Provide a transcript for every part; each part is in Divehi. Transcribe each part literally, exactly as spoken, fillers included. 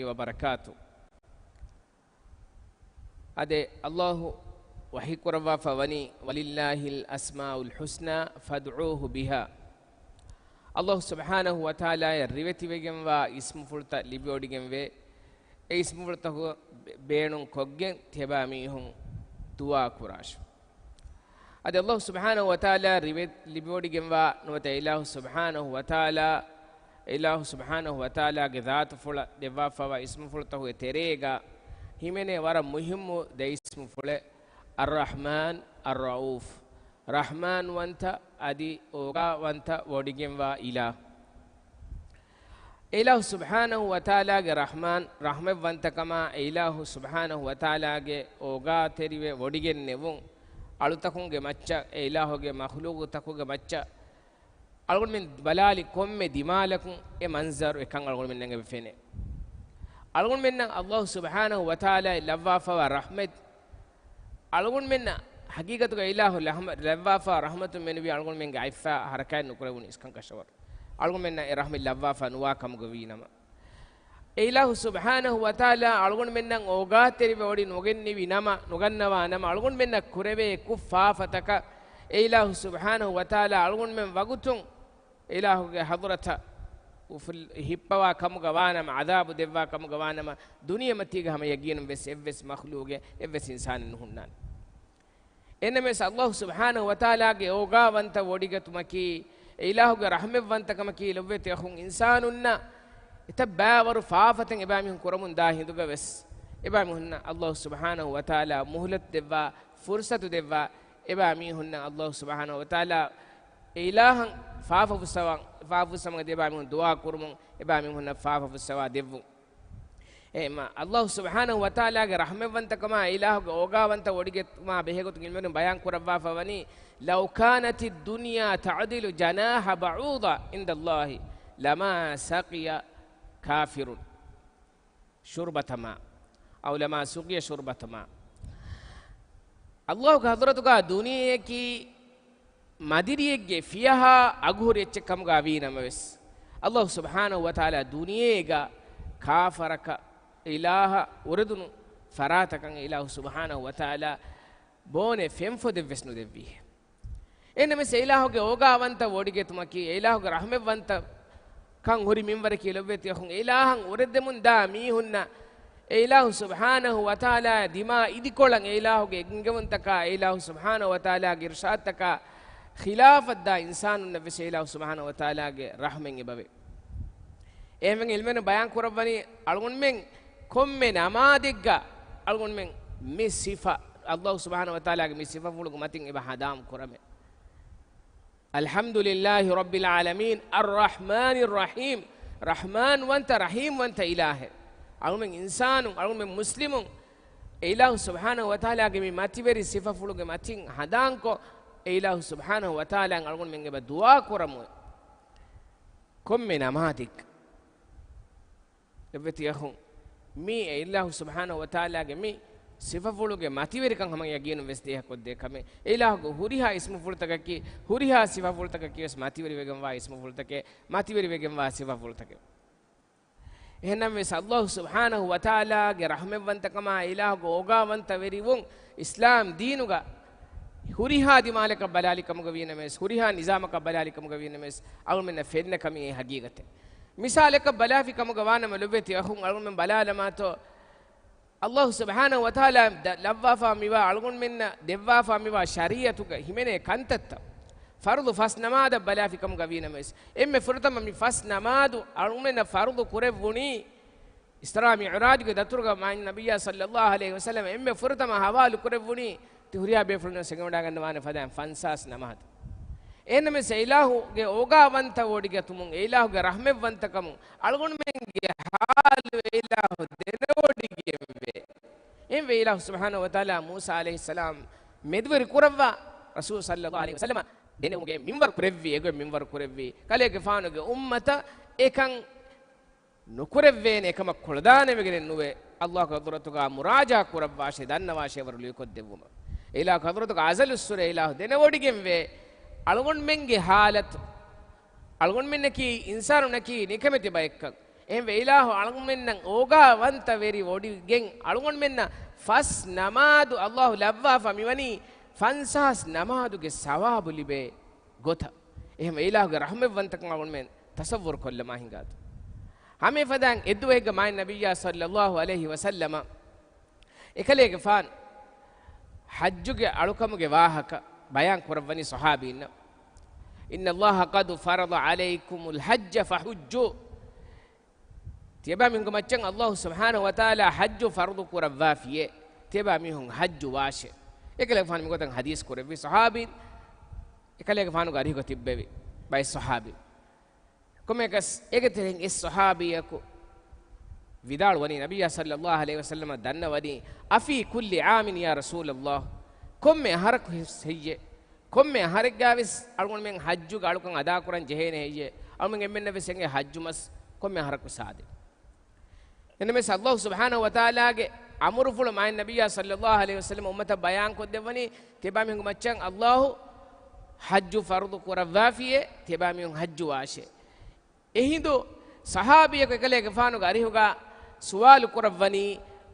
وبركاته. އާދެ، ﷲ ވަޙީ ކުރައްވާފަ ވަނީ، "ولله الأسماء الحسنى فادعوه بها." ﷲ ސުބްޙާނަހޫ ވަތަޢާލާއަށް ރިވެތިވެގެންވާ އިސްމުފުޅުތައް ލިބިވޮޑިގެންވޭ. އެ އިސްމުފުޅުތަކު ބޭނުން ކޮށްގެން ތިޔަބައިމީހުން ދުޢާ ކުރާށި. އަދި ﷲ ސުބްޙާނަހޫ ވަތަޢާލާ ރިވެ-، ލިބިވޮޑިގެންވާ ނުވަތަ އިލާހު ސުބްޙާނަހޫ ވަތަޢާލާ، އިލާހު ސުބްޙާނަހޫ ވަތަޢާލާގެ ޛާތުފުޅަށް ދެއްވާފައިވާ އިސްމުފުޅުތަކުގެ ތެރޭގަ ހިމެނޭ ވަރަށް މުހިއްމު ދެ އިސްމުފުޅެއް، އައްރަޙްމާން، އައްރައޫފް. ރަޙްމާންވަންތަ އަދި އޯގާވަންތަ ވޮޑިގެންވާ އިލާހު. އެ އިލާހު ސުބްޙާނަހޫ ވަތަޢާލާގެ ރަޙްމާން، ރަޙްމަތްވަންތަކަމާ، އެ އިލާހު ސުބްޙާނަހޫ ވަތަޢާލާގެ އޯގާތެރިވެ ވޮޑިގެންނެވުން، އަޅުތަކުންގެ މައްޗަށް، އެ އިލާހުގެ މަޚްލޫޤުތަކުގެ މައްޗަށް އަޅުގަނޑުމެން ބަލާލި ކޮންމެ ދިމާލަކުން އެ މަންޒަރު އެކަން އަޅުގަނޑުމެންނަށް އެބަ ފެނޭ. އަޅުގަނޑުމެންނަށް ﷲ ސުބްޙާނަހޫ ވަތަޢާލާ ލައްވާފައިވާ ރަޙްމަތް، އަޅުގަނޑުމެންނަށް ޙަޤީޤަތުގަ އިލާހު ލަޙްމަ-، ލައްވާފަ ރަޙްމަތުން މެނުވީ އަޅުގަނޑުމެންގެ އަތްފައި ހަރަކާތް ނުކުރެވުނު އިސްކަންކަށަވަރު. އަޅުގަނޑުމެންނަށް އެ ރަޙްމަތް ލައްވާފަ ނުވާ ކަމުގަ ވީ ނަމަ، އެ އިލާހު ސުބްޙާނަހޫ ވަތަޢާލާ އަޅުގަނޑުމެންނަށް އޯގާތެރިވެ ވޮޑި ނުގެންނެވި ނަމަ، ނުގަންނަވާ ނަމަ، އަޅުގަނޑުމެންނަށް ކުރެވޭ ކުށް ފާފަތަކަށް އެ އިލާހު ސުބްޙާނަހޫ ވަތަޢާލާ އަޅުގަނޑުމެން ވަގުތުން އެ އިލާހުގެ ޙަޟްރަތަށް އުފުލް-، ހިއްޕަވާ ކަމުގަ ވާނަމަ، ޢަޛާބު ދެއްވާ ކަމުގަ ވާނަމަ، ދުނިޔެމަތީގަ ހަމަ ޔަގީނުން ވެސް އެއްވެސް މަޚްލޫޤެއް، އެއްވެސް އިންސާނެއް ނުހުންނާނެ. އެހެންނަމަވެސް، ﷲ ސުބްޙާނަހޫ ވަތަޢާލާގެ އޯގާވަންތަ ވޮޑިގަތުމަކީ، އެ އިލާހުގެ ރަޙްމަތްވަންތަކަމަކީ، ލޮބުވެތި އަޚުން، އިންސާނުންނަށް އެތައް ބައިވަރު ފާފަތައް އެބައިމީހުން ކުރަމުން ދާ ހިނދުގަ ވެސް، އެބައިމީހުންނަށް ﷲ ސުބްޙާނަހޫ ވަތަޢާލާ މުހުލަތު ދެއްވާ، ފުރުޞަތު ދެއްވާ، އެބައިމީހުންނަށް ﷲ ސުބްޙާނަހޫ ވަތަޢާލާ އެ އިލާހަށް ފާފަ ފުއްސަވަން، ފާފަ ފުއްސަމުން އަދި އެބައިމީހުން ދުޢާ ކުރުމުން، އެބައިމީހުންނަށް ފާފަ ފުއްސަވާ ދެއްވުން. އެހެންމަ، ﷲ ސުބްޙާނަހޫ ވަތަޢާލާގެ ރަޙްމަތްވަންތަކަމާ، އެ އިލާހުގެ އޯގާވަންތަ ވޮޑިގަތުމާ ބެހޭގޮތުން ޢިލްމުވެރިން ބަޔާން ކުރައްވާފަ ވަނީ، "لو كانت الدنيا تعدل جناح بعوضة عند الله لما سقي كافر شربة ماء، أو لما سقي شربة ماء." ﷲގެ ޙަޟްރަތުގަ ދުނިޔެއަކީ މަދިރިއެއްގެ ފިޔަހާ އަގުހުރި އެއްޗެއް ކަމުގަ ވީ ނަމަވެސް، ﷲ ސުބްޙާނަހޫ ވަތަޢާލާ ދުނިޔޭގަ ކާފަރަކަށް އިލާހަށް އުރެދުނު ފަރާތަކަށް އިލާހު ސުބްޙާނަހޫ ވަތަޢާލާ ބޯނެ ފެންފޮދެއްވެސް ނުދެއްވީ. އެހެންނަމަވެސް، އެ އިލާހުގެ އޯގާވަންތަ ވޮޑިގަތުމަކީ، އެ އިލާހުގެ ރަޙްމަތްވަންތަކަން ހުރި މިންވަރަކީ ލޮބުވެތި އަޚުން، އެ އިލާހަށް އުރެދެމުން ދާ މީހުންނަށް އެ އިލާހު ސުބްޙާނަހޫ ވަތަޢާލާ ދިމާ އިދިކޮޅަށް އެ އިލާހުގެ އެންގެވުންތަކާ، އެ އިލާހު ސުބްޙާނަހޫ ވަތަޢާލާގެ އިރުޝާދުތަކާ ޚިލާފަށް ދާ އިންސާނުންނަށް ވެސް އެ އިލާހު ސުބްޙާނަހޫ ވަތަޢާލާގެ ރަޙްމަތް އެބަވޭ. އެހެންވެ، ޢިލްމުވެރިން ބަޔާން ކުރައްވަނީ، އަޅުގަނޑުމެން ކޮންމެ ނަމާދެއްގަ އަޅުގަނޑުމެން މި ސިފަ، ﷲ ސުބްޙާނަހޫ ވަތަޢާލާގެ މި ސިފަފުޅުގެ މަތިން އެބަ ހަނދާން ކުރަމޭ. الحمد لله رب العالمين الرحمن الرحيم. ރަޙްމާން ވަންތަ، ރަޙީމް ވަންތަ އިލާހެއް. އަޅުމެން އިންސާނުން، އަޅުމެން މުސްލިމުން، އެ އިލާހު ސުބްޙާނަހޫ ވަތަޢާލާގެ މި މަތިވެރި ސިފަފުޅުގެ މަތިން ހަނދާންކޮށް، އެ އިލާހު ސުބްޙާނަހޫ ވަތަޢާލާއަށް އަޅުގަނޑުމެން އެބަ ދުޢާ ކުރަމު. ކޮންމެ ނަމާދެއްގަ. ލޮބުވެތި އަޚުން، މީ އެ އިލާހު ސުބްޙާނަހޫ ވަތަޢާލާގެ މި ސިފަފުޅުގެ މަތިވެރިކަން ހަމަ ޔަގީނުން ވެސް ދޭހަކޮށްދޭ ކަމެއް. އެ އިލާހުގެ ހުރިހާ އިސްމުފުޅުތަކަކީ، ހުރިހާ ސިފަފުޅުތަކަކީ ވެސް މަތިވެރިވެގެންވާ އިސްމުފުޅުތަކެއް، މަތިވެރިވެގެންވާ ސިފަފުޅުތަކެއް. އެހެންނަމަވެސް، ﷲ ސުބްޙާނަހޫ ވަތަޢާލާގެ ރަޙްމަތްވަންތަކަމާ، އެ އިލާހުގެ އޯގާވަންތަވެރިވުން އިސްލާމް ދީނުގަ ހުރިހާ ދިމާލަކަށް ބަލާލި ކަމުގަ ވީނަމަވެސް، ހުރިހާ ނިޒާމަކަށް ބަލާލި ކަމުގަ ވީނަމަވެސް، އަޅުމެންނަށް ފެންނަ ކަމީ އެ ހަގީގަތެއް. މިސާލަކަށް ބަލާފި ކަމުގަ ވާނަމަ، ލޮބުވެތި އަޚުން، އަޅުމެން ބަލާލަމާތޯ، ﷲ ސުބްޙާނަހޫ ވަތަޢާލާ ދަ-، ލައްވާފާ މިވާ، އަޅުގަނޑުމެންނަށް ދެއްވާފާ މިވާ ޝަރީޢަތުގަ ހިމެނޭ ކަންތައްތައް، ފަރުޟު ފަސް ނަމާދަށް ބަލާފި ކަމުގަ ވީނަމަވެސް، އެންމެ ފުރަތަމަ މި ފަސް ނަމާދު އަޅުގަނޑުމެންނަށް ފަރުޟު ކުރެއްވުނީ، އިސްރާ މިޢުރާޖުގެ ދަތުރުގަ މާތް ނަބިއްޔާ ޞައްލައްލާހު ޢަލައިހި ވަސައްލަމަ އެންމެ ފުރަތަމަ ޙަވާލު ކުރެއްވުނީ، ތި ހުރިހާ ބޭފުޅުން ވެސް އެނގިވަޑައިގަންނަވާނެ ފަދައިން ފަންސާސް ނަމާދު. އެހެންނަމަވެސް، އެ އިލާހުގެ އޯގާވަންތަ ވޮޑިގަތުމުން، އެ އިލާހުގެ ރަޙްމަތްވަންތަކަމުން، އަޅުގަނޑުމެންގެ ޙާލު އެ އިލާހު ދެނެވޮޑިގެންވޭ. އެހެންވެ، އިލާހު ސުބްޙާނަހޫ ވަތަޢާލާ މޫސާ ޢަލައިހިއްސަލާމް މެދުވެރި ކުރައްވާ، ރަސޫލު ޞައްލައްލާހު ޢަލައިހި ވަސައްލަމަ ދެނެވުމުގެ މިންވަރު ކުރެއްވި، އެގޮތް މިންވަރު ކުރެއްވި، ކަލޭގެފާނުގެ އުއްމަތަށް އެކަން ނުކުރެއްވޭނެ، އެކަމަށް ކުޅަދާނެވެގެނެއް ނުވޭ، ﷲގެ ޙަޟްރަތުގަ މުރާޖާ ކުރައްވާށޭ، ދަންނަވާށޭ ވަރު ލުއިކޮށްދެއްވުމަށް. އެ އިލާހު ޙަޟްރަތުގަ އަޒަލުއްސުރެ އިލާހު ދެނެވޮޑިގެންވޭ، އަޅުގަނޑުމެންގެ ޙާލަތު، އަޅުގަނޑުމެންނަކީ އިންސާނުންނަކީ ނިކަމެތި ބައެއްކަން. އެހެންވެ އިލާހު އަޅުގަނޑުމެންނަށް އޯގާވަންތަވެރި ވޮޑިގެން އަޅުގަނޑުމެންނަށް ފަސް ނަމާދު އައްލާހު ލައްވާފަ މިވަނީ ފަންސާސް ނަމާދުގެ ސަވާބު ލިބޭ ގޮތަށް. އެހެންވެ އިލާހުގެ ރަޙްމަތްވަންތަކަން އަޅުގަނޑުމެން ތަޞައްވުރު ކޮށްލަމާ ހިނގާތޯ. ހަމަ އެފަދައިން އެއްދުވަހެއްގަ މާތް ނަބިއްޔާ ޞައްލައްލާހު ޢަލައިހި ވަސައްލަމަ އެކަލޭގެފާނު ޙައްޖުގެ އަޅުކަމުގެ ވާހަކަ ބަޔާން ކުރައްވަނީ ޞަޙާބީންނަށް، "إن الله قد فرض عليكم الحج فحجوا." ތިޔަބައިމީހުންގެ މައްޗަށް އައްލާހު ސުބްޙާނަހު ވަތަޢާލާ ޙައްޖު ފަރުޟު ކުރައްވާފިޔޭ، ތިޔަބައިމީހުން ޙައްޖު ވާށޭ. އެކަލޭގެފާނު މިގޮތަށް ޙަދީޘް ކުރެއްވި ޞަޙާބީން، އެކަލޭގެފާނުގެ އަރިހުގަ ތިއްބެވި ބައެއް ޞަޙާބީން. ކޮންމެއަކަސް އޭގެ ތެރެއިން އެއް ޞަޙާބީއަކު ވިދާޅުވަނީ، ނަބިއްޔާ ޞައްލައްލާހު ޢަލައިހި ވަސައްލަމަ ދަންނަވަނީ، "أفي كل عام يا رسول الله؟" ކޮންމެ އަހަރަކު ހެއްޔޭ؟ ކޮންމެ އަހަރެއްގަވެސް އަޅުގަނޑުމެން ޙައްޖުގެ އަޅުކަން އަދާކުރަން ޖެހޭނެ ހެއްޔޭ؟ އަޅުގަނޑުމެން އެންމެންނަށް ވެސް އެނގޭ ޙައްޖު މަސް ކޮންމެ އަހަރަކު ސާދެ. އެންމެސް އައްލާހު ސުބްޙާނަހު ވަތަޢާލާގެ އަމުރުފުޅު މާތް ނަބިއްޔާ ޞައްލައްލާހު ޢަލައިހި ވަސައްލަމަ އުއްމަތަށް ބަޔާން ކޮށްދެއްވަނީ، ތިޔަބައިމީހުންގެ މައްޗަށް އައްލާހު ޙައްޖު ފަރުޟު ކުރައްވާފިޔޭ، ތިޔަބައިމީހުން ޙައްޖު ވާށޭ. އެހިނދު ޞަޙާބީއަކު އެކަލޭގެފާނުގެ އަރިހުގަ ސުވާލު ކުރައްވަނީ،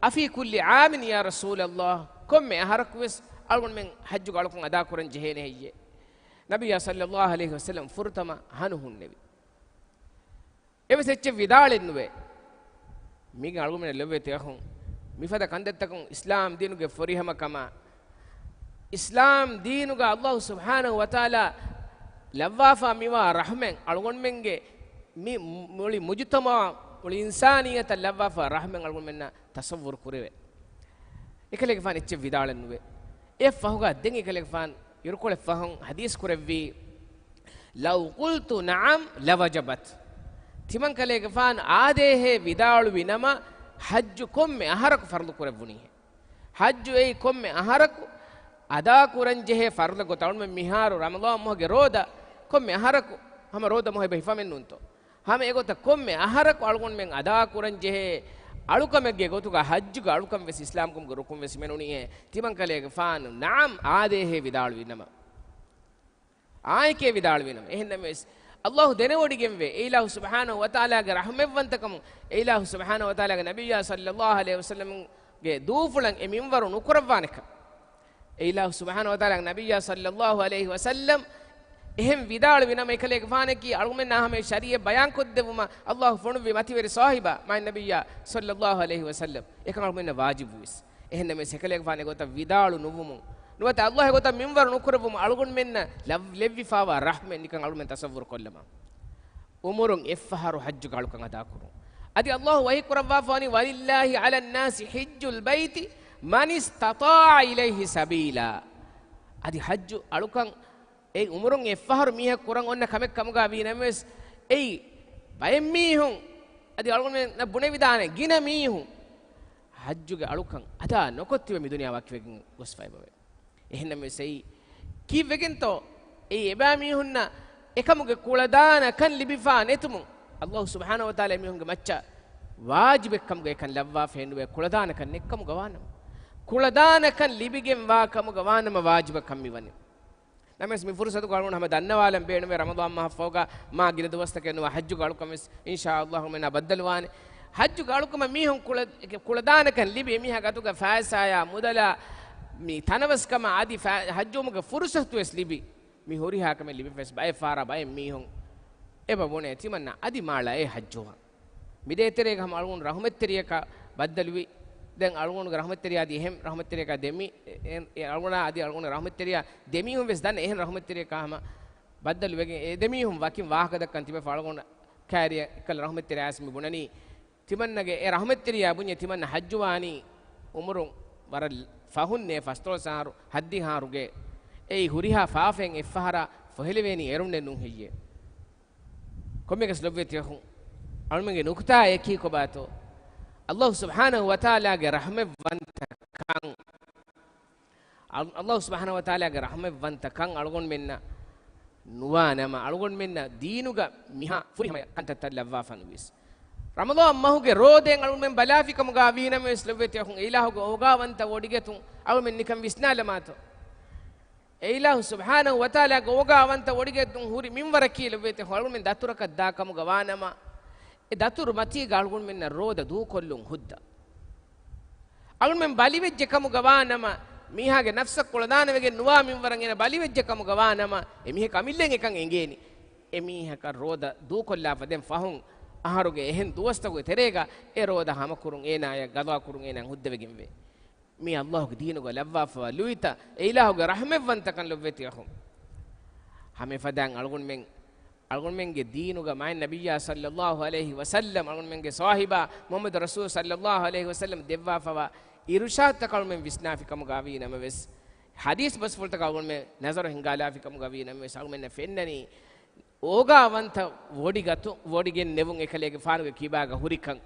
"أفي كل عام يا رسول الله؟" ކޮންމެ އަހަރަކުވެސް އަޅުގަނޑުމެން ޙައްޖުގެ އަޅުކަން އަދާކުރަން ޖެހޭނެ ހެއްޔޭ؟ ނަބިއްޔާ ޞައްލައްލާހު ޢަލައިހި ވަސައްލަމަ ފުރަތަމަ ހަނު ހުންނެވި. އެވެސް އެއްޗެއް ވިދާޅެއް ނުވޭ. މީގެ އަޅުގަނޑުމެން ލޮބުވެތި އަޚުން، މިފަދަ ކަންތައްތަކުން އިސްލާމް ދީނުގެ ފުރިހަމަކަމާ، އިސްލާމް ދީނުގަ އައްލާހު ސުބްޙާނަހު ވަތަޢާލާ ލައްވާފަ މިވާ ރަޙްމަތް އަޅުގަނޑުމެންގެ މި މުޅި މުޖުތަމަޢަށް، މުޅި އިންސާނިއްޔަތަށް ލައްވާފަ ރަޙްމަތް އަޅުގަނޑުމެންނަށް ތަޞައްވުރު ކުރެވޭ. އެކަލޭގެފާނު އެއްޗެއް ވިދާޅެއް ނުވޭ. އެއަށް ފަހުގަ ދެން އެކަލޭގެފާނު އިރުކޮޅެއް ފަހުން ޙަދީޘް ކުރެއްވީ، "لو قلت نعم لوجبت." ތިމަން ކަލޭގެފާނު އާދޭހޭ ވިދާޅުވި ނަމަ، ޙައްޖު ކޮންމެ އަހަރަކު ފަރުޟު ކުރެއްވުނީހޭ. ޙައްޖު އެއީ ކޮންމެ އަހަރަކު އަދާކުރަން ޖެހޭ ފަރުޟެއް ގޮތަށް. އަޅުމެން މިހާރު ރަމަޟާން މަހުގެ ރޯދަ ކޮންމެ އަހަރަކު ހަމަ ރޯދަ މަހު އެބަ ހިފަމެއް ނޫންތޯ؟ ހަމަ އެގޮތަށް ކޮންމެ އަހަރަކު އަޅުގަނޑުމެން އަދާކުރަން ޖެހޭ އަޅުކަމެއްގެ ގޮތުގަ ޙައްޖުގެ އަޅުކަން ވެސް އިސްލާމްކަމުގެ ރުކުން ވެސް ހިމެނުނީހޭ. ތިމަން ކަލޭގެފާނު ނަޢަމް އާދޭހޭ ވިދާޅުވި ނަމަ، އާނއެކޭ ވިދާޅުވި ނަމަ، އެހެންނަމަވެސް އައްލާހު ދެނެވޮޑިގެންވޭ، އެ އިލާހު ސުބްޙާނަހު ވަތަޢާލާގެ ރަޙްމަތްވަންތަކަމުން، އެ އިލާހު ސުބްޙާނަހު ވަތަޢާލާގެ ނަބިއްޔާ ޞައްލައްލާހު ޢަލައިހި ވަސައްލަމްގެ ދޫފުޅަށް އެ މިންވަރު ނުކުރައްވާނެކަން. އެ އިލާހު ސުބްޙާނަހު ވަތަޢާލާގެ ނަބިއްޔާ ޞައްލައްލާހު ޢަލައިހި ވަސައްލަމް އެހެން ވިދާޅުވި ނަމަ، އެކަލޭގެފާނަކީ އަޅުގަނޑުމެންނާ ހަމަ ޝަރީޢަތް ބަޔާންކޮށްދެއްވުމަށް އައްލާހު ފޮނުއްވި މަތިވެރި ޞާޙިބާ މާތް ނަބިއްޔާ ޞައްލައްލާހު ޢަލައިހި ވަސައްލަމް. އެކަން އަޅުގަނޑުމެންނަށް ވާޖިބުވެސް. އެހެންނަމަވެސް އެކަލޭގެފާނު އެގޮތަށް ވިދާޅު ނުވުމުން، ނުވަތަ އައްލާހު އެގޮތަށް މިންވަރު ނުކުރެއްވުމުން އަޅުގަނޑުމެންނަށް ލައް-، ލެއްވިފާވާ ރަޙްމަތް ނިކަން އަޅުގަނޑުމެން ތަޞައްވުރު ކޮށްލަމާ. ޢުމުރުން އެއްފަހަރު ޙައްޖުގެ އަޅުކަން އަދާކުރުން. އަދި އައްލާހު ވަޙީ ކުރައްވާފަވަނީ، "ولله على الناس حج البيت من استطاع إليه سبيلا." އަދި ޙައްޖު އަޅުކަން އެ ޢުމުރުން އެއްފަހަރު މީހަކު ކުރަން އޮންނަ ކަމެއް ކަމުގަ ވީ ނަމަވެސް، އެއީ ބައެއް މީހުން، އަދި އަޅުގަނޑުމެންނަށް ބުނެވިދާނެ ގިނަ މީހުން ޙައްޖުގެ އަޅުކަން އަދާ ނުކޮށްދެވި މި ދުނިޔެ ވަކިވެގެން ގޮސްފައިބަވޭ. އެހެންނަމަވެސް އެއީ ކީއްވެގެންތޯ؟ އެއީ އެބައިމީހުންނަށް އެކަމުގެ ކުޅަދާނަކަން ލިބިފާ ނެތުމުން، އައްލާހު ސުބްޙާނަހު ވަތަޢާލާ އެމީހުންގެ މައްޗަށް ވާޖިބެއްކަމުގަ އެކަން ލައްވާފައެއްނުވޭ، ކުޅަދާނަކަން ނެއްކަމުގަ ވާނަމަ. ކުޅަދާނަކަން ލިބިގެންވާ ކަމުގަ ވާނަމަ ވާޖިބަކަން މިވަނީ. ނަމަވެސް މި ފުރުސަތުގަ އަޅުގަނޑު ހަމަ ދަންނަވާލަން ބޭނުންވޭ، ރަމަޟާން މަހަށްފަހުގަ މާ ގިނަ ދުވަސްތަކެއް ނުވާ ޙައްޖުގެ އަޅުކަން ވެސް އިންޝާﷲ މެންނާ ބައްދަލުވާނެ. ޙައްޖުގެ އަޅުކަމަށް މީހުން ކުޅަ-، ކުޅަދާނަކަން ލިބި، އެމީހާގެ އަތުގަ ފައިސާޔާ މުދަލާ މި ތަނަވަސްކަމާ އަދި ފަ-، ޙައްޖުވުމުގެ ފުރުސަތު ވެސް ލިބި، މި ހުރިހާ ކަމެއް ލިބިފަވެސް ބައެއް ފަހަރާ ބައެއް މީހުން އެބަ ބުނޭ ތިމަންނަ އަދި މާޅަ އޭ ޙައްޖުވާން. މި ދޭތެރޭގަ ހަމަ އަޅުގަނޑު ރަޙުމަތްތެރިޔަކާ ބައްދަލުވި. ދެން އަޅުގަނޑުގެ ރަޙުމަތްތެރިޔާ އަދި އެހެން ރަޙުމަތްތެރިޔަކާ ދެމި، އެ، އެ، އަޅުގަނޑާ އަދި އަޅުގަނޑުގެ ރަޙުމަތްތެރިޔާ ދެމީހުން ވެސް ދަންނަ އެހެން ރަޙުމަތްތެރިޔަކާ ހަމަ ބައްދަލުވެގެން އެ ދެމީހުން ވަކިން ވާހަކަ ދައްކަން ތިބެފަ އަޅުގަނޑު ކާރިޔަ އެއްކަލަ ރަޙުމަތްތެރިޔާ އައިސް މި ބުނަނީ. ތިމަންނަގެ އެ ރަޙުމަތްތެރިޔާ ބުންޏެ ތިމަންނަ ޙައްޖުވާނީ އުމުރުން ވަރަށް ފަހުންނޭ ފަސްދޮޅަސް އަހަރު ހައްދިހަ އަހަރުގެ. އެއީ ހުރިހާ ފާފައެއް އެއްފަހަރާ ފޮހެލެވޭނީ އެރުންނެއް ނޫން ހެއްޔޭ؟ ކޮންމެއަކަސް ލޮބުވެތި އަޚުން، އަޅުމެންގެ ނުކުތާ އެކީ ކޮބާތޯ؟ އައްލާހު ސުބްޙާނަހު ވަތަޢާލާގެ ރަޙްމަތްވަންތަކަން، އައް-، އައްލާހު ސުބްޙާނަހު ވަތަޢާލާގެ ރަޙްމަތްވަންތަކަން އަޅުގަނޑުމެންނަށް ނުވާ ނަމަ، އަޅުގަނޑުމެންނަށް ދީނުގަ މިހާ ފުރިހަމަ ކަންތައްތައް ލައްވާފަ ނުވިޔަސް. ރަމަޟާން މަހުގެ ރޯދައިން އަޅުގަނޑުމެން ބަލާފި ކަމުގަ ވީ ނަމަވެސް ލޮބުވެތި އަޚުން، އެ އިލާހުގެ އޯގާވަންތަ ވޮޑިގަތުން އަޅުގަނޑުމެން ނިކަން ވިސްނާލަމާތޯ؟ އެ އިލާހު ސުބްޙާނަހު ވަތަޢާލާގެ އޯގާވަންތަ ވޮޑިގަތުން ހުރި މިންވަރަކީ ލޮބުވެތި އަޚުން، އަޅުގަނޑުމެން ދަތުރަކަށް ދާ ކަމުގަ ވާ ނަމަ، އެ ދަތުރު މަތީގަ އަޅުގަނޑުމެންނަށް ރޯދަ ދޫކޮށްލުން ހުއްދަ. އަޅުމެން ބަލިވެއްޖެ ކަމުގަ ވާ ނަމަ، މީހާގެ ނަފްސަށް ކުޅަދާނަވެގެން ނުވާ މިންވަރަށް އޭނަ ބަލިވެއްޖެ ކަމުގަ ވާ ނަމަ، އެ މީހަކަށް އަމިއްލައިން އެކަން އެނގޭނީ. އެ މީހަކަށް ރޯދަ ދޫކޮށްލާފަ ދެން ފަހުން އަހަރުގެ އެހެން ދުވަސްތަކުގެ ތެރޭގަ އެ ރޯދަ ހަމަކުރުން އޭނާޔަށް ގަޟާކުރުން އޭނާ ހުއްދަވެގެންވޭ. މީ ﷲ ގެ ދީނުގަ ލައްވާފަވާ ލުއިތައް، އެ އިލާހުގެ ރަޙްމަތްވަންތަކަން ލޮބްވެތި އަޚުން. ހަމަ އެފަދައިން އަޅުގަނޑުމެން، އަޅުގަނޑުމެންގެ ދީނުގަ މާތް ނަބިއްޔާ ޞައްލައްލާހު ޢަލައިހި ވަސައްލަމް، އަޅުގަނޑުމެންގެ ޞާޙިބާ މުޙައްމަދު ރަސޫލު ޞައްލައްލާހު ޢަލައިހި ވަސައްލަމް ދެއްވާފަވާ އިރުޝާދުތަކަށް އަޅުގަނޑުމެން ވިސްނާފި ކަމުގަ ވީ ނަމަވެސް، ޙަދީޘް ބަސްފުޅުތަކަށް އަޅުގަނޑުމެން ނަޒަރު ހިންގާލާފި ކަމުގަ ވީ ނަމަވެސް، އަޅުގަނޑުމެންނަށް ފެންނަނީ، އޯގާވަންތަ ވޮޑިގަތު، ވޮޑިގެން ނެވުން އެކަލޭގެފާނުގެ ކިބާގަ ހުރިކަން.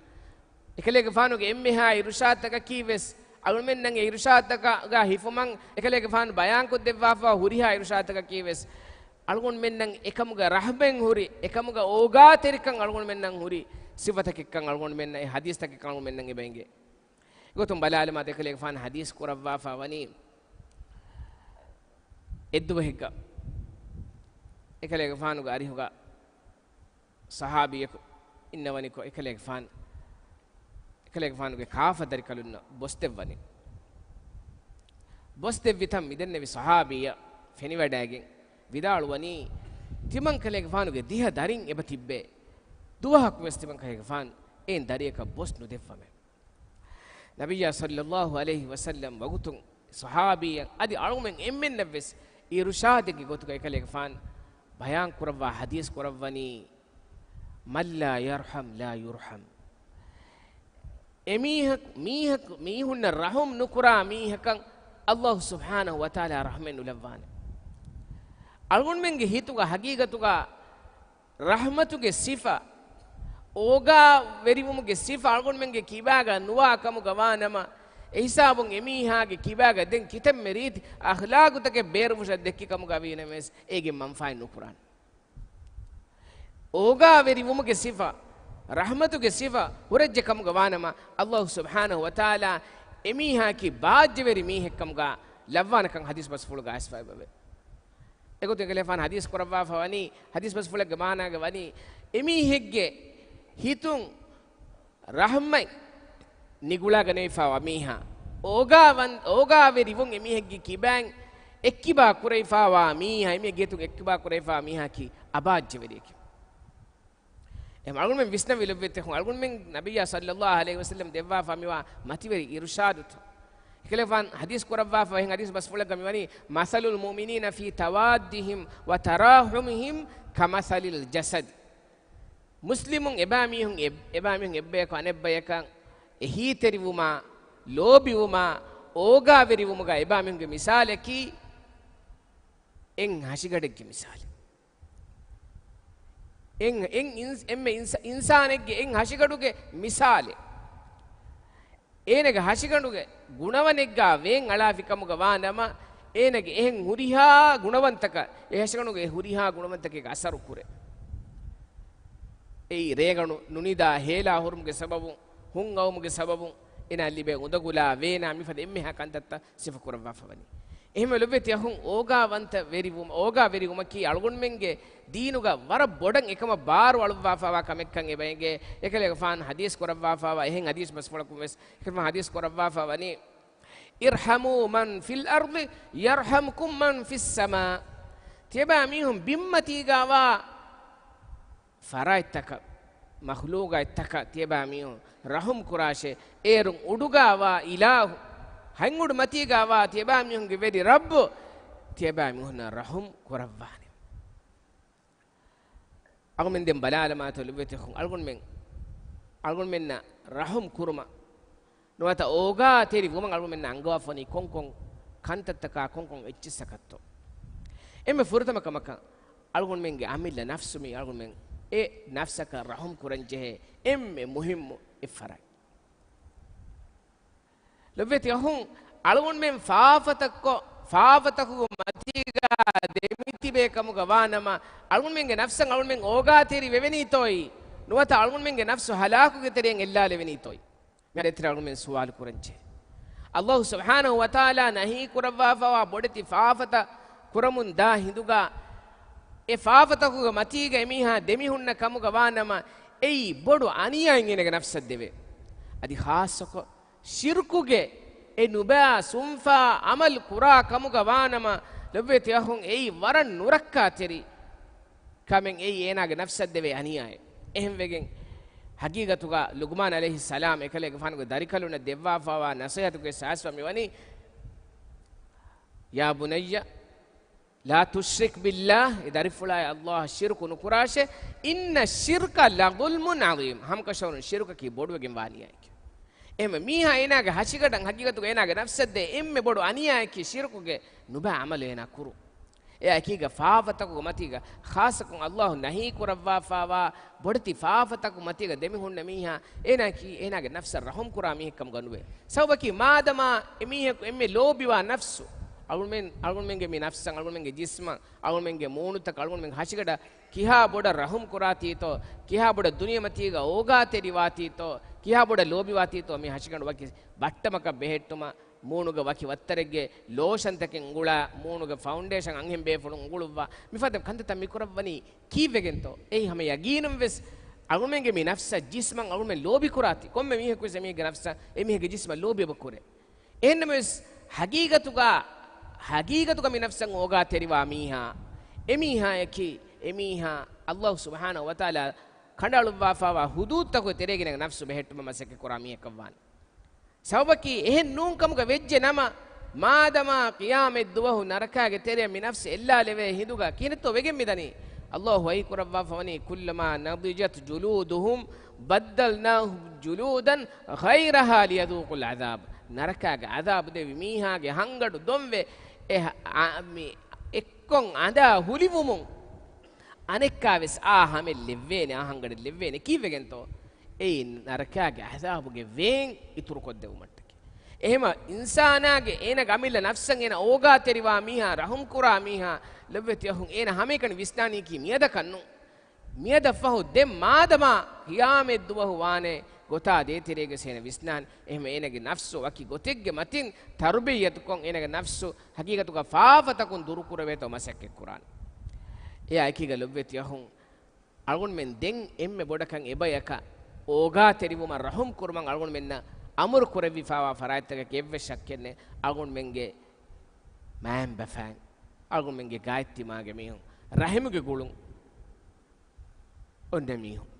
އެކަލޭގެފާނުގެ އެންމެހާ އިރުޝާދުތަކަކީ ވެސް، އަޅުގަނޑުމެންނަށް އެ އިރުޝާދުތަކާގަ ހިފުމަށް އެކަލޭގެފާނު ބަޔާންކޮށްދެއްވާފަ ހުރިހާ އިރުޝާދުތަކަކީ ވެސް، އަޅުގަނޑުމެންނަށް އެކަމުގަ ރަޙްމަތް ހުރި، އެކަމުގަ އޯގާތެރިކަން އަޅުގަނޑުމެންނަށް ހުރި ސިފަތަކެއްކަން އަޅުގަނޑުމެންނަށް އެ ޙަދީޘްތަކެއްކަން އަޅުގަނޑުމެންނަށް އެބަ އެނގޭ. އެގޮތުން ބަލާލަމާ، އެކަލޭގެފާނު ޙަދީޘް ކުރައްވާފަ ވަނީ، އެއްދުވަހެއްގަ އެކަލޭގެފާނުގެ އަރިހުގަ ޞަޙާބީއަކު އިންނަވަނިކޮށް، އެކަލޭގެފާނު، އެކަލޭގެފާނުގެ ކާފަ ދަރިކަލުންނަށް ބޮސްދެއްވަނީ. ބޮސްދެއްވިތަން މިދެންނެވި ޞަޙާބީއަށް ފެނިވަޑައިގެން ވިދާޅުވަނީ، ތިމަންކަލޭގެފާނުގެ ދިހަ ދަރިން އެބަ ތިއްބޭ. ދުވަހަކުވެސް ތިމަންކަލޭގެފާނު އެއިން ދަރިއަކަށް ބޮސް ނުދެއްވަމޭ. ނަބިއްޔާ ޞައްލައްލާހު ޢަލައިހި ވަސައްލަމް ވަގުތުން ޞަޙާބީއަށް އަދި އަޅުގަނޑުމެން އެންމެންނަށްވެސް އިރުޝާދެއްގެ ގޮތުގައި އެކަލޭގެފާނު ބަޔާން ކުރައްވާ ޙަދީޘް ކުރައްވަނީ، "من لا يرحم لا يرحم." އެމީހަކު، މީހަކު، މީހުންނަށް ރަޙުމް ނުކުރާ މީހަކަށް ﷲ ސުބްޙާނަހު ވަތަޢާލާ ރަޙްމަތް ނުލައްވާނެ. އަޅުގަނޑުމެންގެ ހިތުގަ ޙަޤީޤަތުގަ ރަޙްމަތުގެ ސިފަ، އޯގާވެރިވުމުގެ ސިފަ އަޅުގަނޑުމެންގެ ކިބާގަ ނުވާ ކަމުގަ ވާ ނަމަ، އެހިސާބުން އެމީހާގެ ކިބާގަ ދެން ކިތަންމެ ރީތި އަޚްލާޤުތަކެއް ބޭރުފުށަށް ދެއްކި ކަމުގަ ވީ ނަމަވެސް، އޭގެ މަންފާއެއް ނުކުރާނެ. އޯގާވެރިވުމުގެ ސިފަ، ރަޙްމަތުގެ ސިފަ ހުރެއްޖެ ކަމުގަ ވާ ނަމަ، ﷲ ސުބްޙާނަހު ވަތަޢާލާ އެމީހާއަކީ ބާއްޖަވެރި މީހެއްކަމުގަ ލައްވާނެކަން ޙަދީޘް ބަސްފުޅުގަ އައިސްފައިވެއެވެ. އެގޮތުން އެކަލޭގެފާނު ޙަދީޘް ކުރައްވާފަ ވަނީ، ޙަދީޘް ބަސްފުޅެއްގެ މާނާގަ ވަނީ، އެމީހެއްގެ ހިތުން ރަޙްމަތް ނިގުޅާގަނެވިފައިވާ މީހާ، އޯގާވަން-، އޯގާވެރިވުން އެމީހެއްގެ ކިބައިން އެއްކިބާ ކުރެވިފައިވާ މީހާ، އެމީހެއްގެ ހިތުން އެއްކިބާ ކުރެވިފައިވާ މީހާއަކީ އަބާއްޖަވެރިއެކެވެ. އެހެން އަޅުގަނޑުމެން ވިސްނަންވީ ލޮބުވެތި އަޚުން، އަޅުގަނޑުމެން ނަބިއްޔާ ޞައްލައްލާހު ޢަލައިހި ވަސައްލަމް ދެއްވާފަ މިވާ މަތިވެރި އިރުޝާދުތައް. އެކަލޭގެފާނު ޙަދީޘް ކުރައްވާފަ އެހެން ޙަދީޘް ބަސްފުޅެއްގަ މިވަނީ، "مثل المؤمنين في توادهم وتراحمهم كمثل الجسد." މުސްލިމުން އެބައިމީހުން އެ-، އެބައިމީހުން އެއްބަޔަކު އަނެއްބަޔަކަށް އެހީތެރިވުމާ، ލޯބިވުމާ، އޯގާވެރިވުމުގަ އެބައިމީހުންގެ މިސާލަކީ އެއް ހަށިގަނޑެއްގެ މިސާލެއް. އެން-، އެން އިންސް-، އެންމެ އިންސާ-، އިންސާނެއްގެ އެން ހަށިގަނޑުގެ މިސާލެއް. އޭނަގެ ހަށިގަނޑުގެ ގުނަވަނެއްގާ ވޭން އަޅާފި ކަމުގަ ވާ ނަމަ، އޭނަގެ އެހެން ހުރިހާ ގުނަވަންތަކަށް، އެ ހަށިގަނޑުގެ ހުރިހާ ގުނަވަންތަކެއް އަސަރު ކުރޭ. އެއީ ރޭގަނޑު ނުނިދާ ހޭލާ ހުރުމުގެ ސަބަބުން، ހުން އައުމުގެ ސަބަބުން، އޭނާ ލިބޭ އުނދަގުލާ ވޭނާ މިފަދަ އެންމެހާ ކަންތައްތައް ސިފަ ކުރައްވާފަ ވަނީ. އެހެންވެ ލޮބުވެތި އަޚުން، އޯގާވަންތަ ވެރިވުމަ-، އޯގާވެރިވުމަކީ އަޅުގަނޑުމެންގެ ދީނުގަ ވަރަށް ބޮޑަށް އެކަމަށް ބާރު އަޅުއްވާފައިވާ ކަމެއްކަން އެބަ އެނގޭ. އެކަލޭގެފާނު ޙަދީޘް ކުރައްވާފައިވާ އެހެން ޙަދީޘް ބަސްފުޅަކުން ވެސް އެކަލޭގެފާނު ޙަދީޘް ކުރައްވާފަ ވަނީ، "ارحموا من في الأرض يرحمكم من في السماء." ތިޔަބައިމީހުން ބިންމަތީގަވާ ފަރާތްތަކަށް، މަޚްލޫގާތްތަކަށް ތިޔަބައިމީހުން ރަޙުމް ކުރާށޭ. އޭރުން އުޑުގަވާ އިލާހު، ހަތް އުޑު މަތީގަވާ ތިޔަބައިމީހުންގެ ވެރި ރައްބު ތިޔަބައިމީހުންނަށް ރަޙުމް ކުރައްވާނެ. އަޅުގަނޑުމެން ދެން ބަލާލަމާތޯ ލޮބުވެތި އަޚުން، އަޅުގަނޑުމެން، އަޅުގަނޑުމެންނަށް ރަޙުމް ކުރުމަށް ނުވަތަ އޯގާތެރި ވުމަށް އަޅުގަނޑުމެންނަށް އަންގަވާފަވަނީ ކޮންކޮން ކަންތައްތަކާ، ކޮންކޮން އެއްޗިއްސަކަށްތޯ؟ އެންމެ ފުރަތަމަ ކަމަކަށް އަޅުގަނޑުމެންގެ އަމިއްލަ ނަފްސު މީ އަޅުގަނޑުމެން އެ ނަފްސަކަށް ރަޙުމް ކުރަންޖެހޭ އެންމެ މުހިއްމު އެއް ފަރާތް. ލޮބުވެތި އަޚުން، އަޅުގަނޑުމެން ފާފަތައްކޮށް، ފާފަތަކުގެ މަތީގަ ދެމިތިބޭ ކަމުގަ ވާނަމަ، އަޅުގަނޑުމެންގެ ނަފްސަށް އަޅުގަނޑުމެން އޯގާތެރި ވެވެނީތޯއޭ؟ ނުވަތަ އަޅުގަނޑުމެންގެ ނަފްސު ހަލާކުގެ ތެރެއިން އެއްލާލެވެނީތޯއޭ؟ މި ދޭތެރޭ އަޅުގަނޑުމެން ސުވާލު ކުރަންޖެހޭ. ﷲ ސުބްޙާނަހު ވަތަޢާލާ ނަހީ ކުރައްވާފައިވާ ބޮޑެތި ފާފަތައް ކުރަމުން ދާ ހިނދުގަ، އެ ފާފަތަކުގެ މަތީގަ އެމީހާ ދެމިހުންނަ ކަމުގަ ވާނަމަ، އެއީ ބޮޑު އަނިޔާއެއް އޭނަގެ ނަފްސަށް ދެވޭ. އަދި ޚާއްޞަކޮށް، ޝިރުކުގެ އެ ނުބައި ސުންފާ ޢަމަލު ކުރާ ކަމުގަ ވާނަމަ، ލޮބުވެތި އަޚުން، އެއީ ވަރަށް ނުރައްކާތެރި ކަމެއް، އެއީ އޭނާގެ ނަފްސަށް ދެވޭ އަނިޔާއެއް. އެހެންވެގެން، ޙަޤީޤަތުގަ ލުޤްމާން ޢަލައިހިއްސަލާމް އެކަލޭގެފާނުގެ ދަރިކަލުންނަށް ދެއްވާފައިވާ ނަޞޭޙަތުގެ ސާސްވަ މިވަނީ، يا بني لا تشرك بالله، އެ ދަރިފުޅާއި ﷲ އަށް ޝިރުކު ނުކުރާށޭ، إن الشرك لظلم عظيم، ހަމަކަށަވަރުން ޝިރުކަކީ ބޮޑުވެގެން ވާ އަނިޔާއެކޭ. އެހެންވެ، މީހާ އޭނާގެ ހަށިގަނޑަށް ޙަޤީޤަތުގަ އޭނާގެ ނަފްސަށް ދޭ އެންމެ ބޮޑު އަނިޔާއަކީ ޝިރުކުގެ ނުބައި ޢަމަލު އޭނާ ކުރުން. އެއާ އެކީގަ ފާފަތަކުގެ މަތީގަ، ޚާއްޞަކޮށް ﷲ ނަހީ ކުރައްވާފައިވާ ބޮޑެތި ފާފަތަކުގެ މަތީގަ ދެމިހުންނަ މީހާ، އޭނާއަކީ އޭނާގެ ނަފްސަށް ރަޙުމް ކުރާ މީހެއް ކަމުގަ ނުވޭ. ސަބަބަކީ، މާދަމާ އެމީހަކު އެންމެ ލޯބިވާ ނަފްސު، އަޅުމެން، އަޅުގަނޑުމެންގެ މި ނަފްސަށް، އަޅުގަނޑުމެންގެ ޖިސްމަށް، އަޅުގަނޑުމެންގެ މޫނުތަކަށް، އަޅުގަނޑުމެންގެ ހަށިގަނޑަށް ކިހާ ބޮޑަށް ރަޙުމް ކުރާތީތޯ، ކިހާ ބޮޑަށް ދުނިޔެމަތީގަ އޯގާތެރިވާތީތޯ، ކިހާ ބޮޑަށް ލޯބިވާތީތޯ، މި ހަށިގަނޑު ވަކި ބައްޓަމަކަށް ބެހެއްޓުމަށް، މޫނުގަ ވަކި ވައްތަރެއްގެ ލޯޝަންތަކެއް އުނގުޅާ، މޫނުގެ ފައުންޑޭޝަން އަންހެން ބޭފުޅުން އުނގުޅުއްވާ، މިފަދަ ކަންތައްތައް މި ކުރައްވަނީ ކީއްވެގެންތޯ؟ އެއީ ހަމަ ޔަގީނުން ވެސް އަޅުމެންގެ މި ނަފްސަށް، ޖިސްމަށް އަޅުމެން ލޯބި ކުރާތީ، ކޮންމެ މީހަކު ވެސް އެމީހެއްގެ ނަފްސަށް، އެމީހެއްގެ ޖިސްމަށް ލޯބި އެބަ ކުރޭ. އެހެންނަމަވެސް، ޙަޤީޤަތުގަ، ޙަޤީޤަތުގަ މި ނަފްސަށް އޯގާތެރިވާ މީހާ، އެމީހާއަކީ، އެމީހާ ﷲ ސުބްޙާނަހޫ ވަތަޢާލާ ކަނޑައަޅުއްވާފައިވާ ޙުދޫދުތަކުގެ ތެރޭގަ އޭނާގެ ނަފްސު ބެހެއްޓުމަށް މަސައްކަތް ކުރާ މީހަކަށް ވާނެ. ސަބަބަކީ އެހެން ނޫން ކަމުގަ ވެއްޖެ ނަމަ، މާދަމާ ޤިޔާމަތް ދުވަހު ނަރަކާގެ ތެރެއަށް މި ނަފްސު އެއްލާލެވޭ ހިނދުގަ ކިހިނެއްތޯ ވެގެން މިދަނީ؟ ﷲ ވަޙީ ކުރައްވާފަ ވަނީ، كلما نضجت جلودهم بدلناهم جلودا غيرها ليذوقوا العذاب. ނަރަކާގެ ޢަޛާބު ދެވި މީހާގެ ހަންގަނޑު ދޮންވެ، އެ ހަ-، އާ، މި އެއްކޮށް އަނދާ ހުލިވުމުން އަނެއްކާވެސް އާ ހަމެއް ލެއްވޭނެ، އާ ހަންގަނޑެއް ލެއްވޭނެ. ކީއްވެގެންތޯ؟ އެއީ ނަރަކާގެ ޢަޛާބުގެ ވޭން އިތުރުކޮށްދެވުމަށްޓަކައި. އެހެމަ އިންސާނާގެ އޭނަގެ އަމިއްލަ ނަފްސަށް އޭނަ އޯގާތެރިވާ މީހާ، ރަޙުމް ކުރާ މީހާ، ލޮބުވެތި އަޚުން، އޭނަ ހަމައެކަނި ވިސްނާނީކީ މިއަދަކަށް ނޫން. މިއަދަށް ފަހު ދެން މާދަމާ ޤިޔާމަތް ދުވަހު ވާނެ ގޮތާ ދޭތެރޭގަ އޭނަ ވިސްނާނެ. އެހެމަ އޭނަގެ ނަފްސު ވަކި ގޮތެއްގެ މަތިން ތަރުބިއްޔަތުކޮށް، އޭނަގެ ނަފްސު ޙަޤީޤަތުގަ ފާފަތަކުން ދުރުކުރެވޭތޯ މަސައްކަތްކުރާނެ. އެއާ އެކީގަ ލޮބުވެތި އަޚުން، އަޅުގަނޑުމެން ދެން އެންމެ ބޮޑަކަށް އެބަޔަކަށް އޯގާތެރިވުމަށް، ރަޙުމް ކުރުމަށް އަޅުގަނޑުމެންނަށް އަމުރު ކުރެވިފައިވާ ފަރާތްތަކަކީ އެއްވެސް ޝައްކެއް ނެތް، އަޅުގަނޑުމެންގެ މައިންބަފައިން، އަޅުގަނޑުމެންގެ ގާތްތިމާގެ މީހުން، ރަޙިމުގެ ގުޅުން އޮންނަ މީހުން.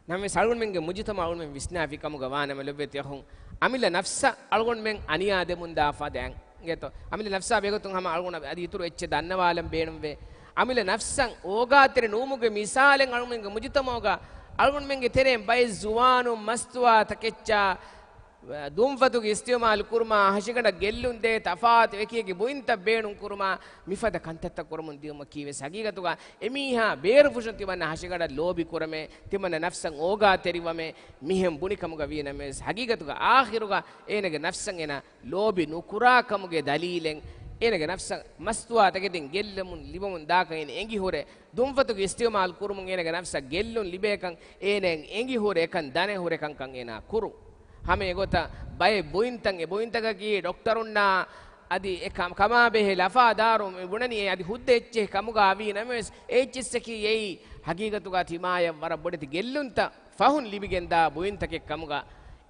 ނަމަވެސް އަޅުގަނޑުމެންގެ މުޖުތަމަޢު އަޅުގަނޑުމެން ވިސްނާފި ކަމުގަ ވާނަމަ ލޮބުވެތި އަޚުން، އަމިއްލަ ނަފްސަށް އަޅުގަނޑުމެން އަނިޔާ ދެމުން ދާ ފަދައިން ގެތޯ؟ އަމިއްލަ ނަފްސާ ބެހޭގޮތުން ހަމަ އަޅުގަނޑު އަދި އިތުރު އެއްޗެއް ދަންނަވާލަން ބޭނުންވޭ. އަމިއްލަ ނަފްސަށް އޯގާތެރި ނުވުމުގެ މިސާލެއް އަޅުގަނޑުމެންގެ މުޖުތަމަޢުގަ އަޅުގަނޑުމެންގެ ތެރެއިން ބައެއް ޒުވާނުން މަސްތުވާ ތަކެއްޗާ ދުންފަތުގެ އިސްތިޢުމާލު ކުރުމާ، ހަށިގަނޑަށް ގެއްލުން ދޭ ތަފާތު އެކި އެކި ބުއިންތައް ބޭނުން ކުރުމާ، މިފަދަ ކަންތައްތައް ކުރަމުން ދިޔުމަކީ ވެސް ޙަޤީޤަތުގަ އެމީހާ ބޭރުފުށުން ތިމަންނަ ހަށިގަނޑަށް ލޯބި ކުރަމޭ، ތިމަންނަ ނަފްސަށް އޯގާތެރިވަމޭ، މިހެން ބުނި ކަމުގަ ވީ ނަމަވެސް، ޙަޤީޤަތުގަ އާޚިރުގަ އޭނަގެ ނަފްސަށް އޭނަ ލޯބި ނުކުރާ ކަމުގެ ދަލީލެއް، އޭނަގެ ނަފްސަށް މަސްތުވާ ތަކެތިން ގެއްލަމުން ލިބަމުން ދާކަން އޭނަ އެނގި ހުރެ، ދުންފަތުގެ އިސްތިޢުމާލު ކުރުމުން އޭނަގެ ނަފްސަށް ގެއްލުން ލިބޭކަން އޭނަ އެނގި ހުރެ، އެކަން ދަނެ ހުރެ ކަންކަން އޭނާ ކުރު. ހަމަ އެގޮތަށް ބައެއް ބުއިންތައް، އެ ބުއިންތަކަކީ ޑޮކްޓަރުންނާ އަދި އެ ކަ-، ކަމާބެހޭ ލަފާ ދާރު މި ބުނަނީ އެ އަދި ހުއްދަ އެއްޗެހި ކަމުގަ ވީ ނަމަވެސް، އެ އެއްޗިއްސަކީ އެއީ ޙަޤީޤަތުގަ ތިމާޔަށް ވަރަށް ބޮޑެތި ގެއްލުންތައް ފަހުން ލިބިގެންދާ ބުއިންތަކެއް ކަމުގަ،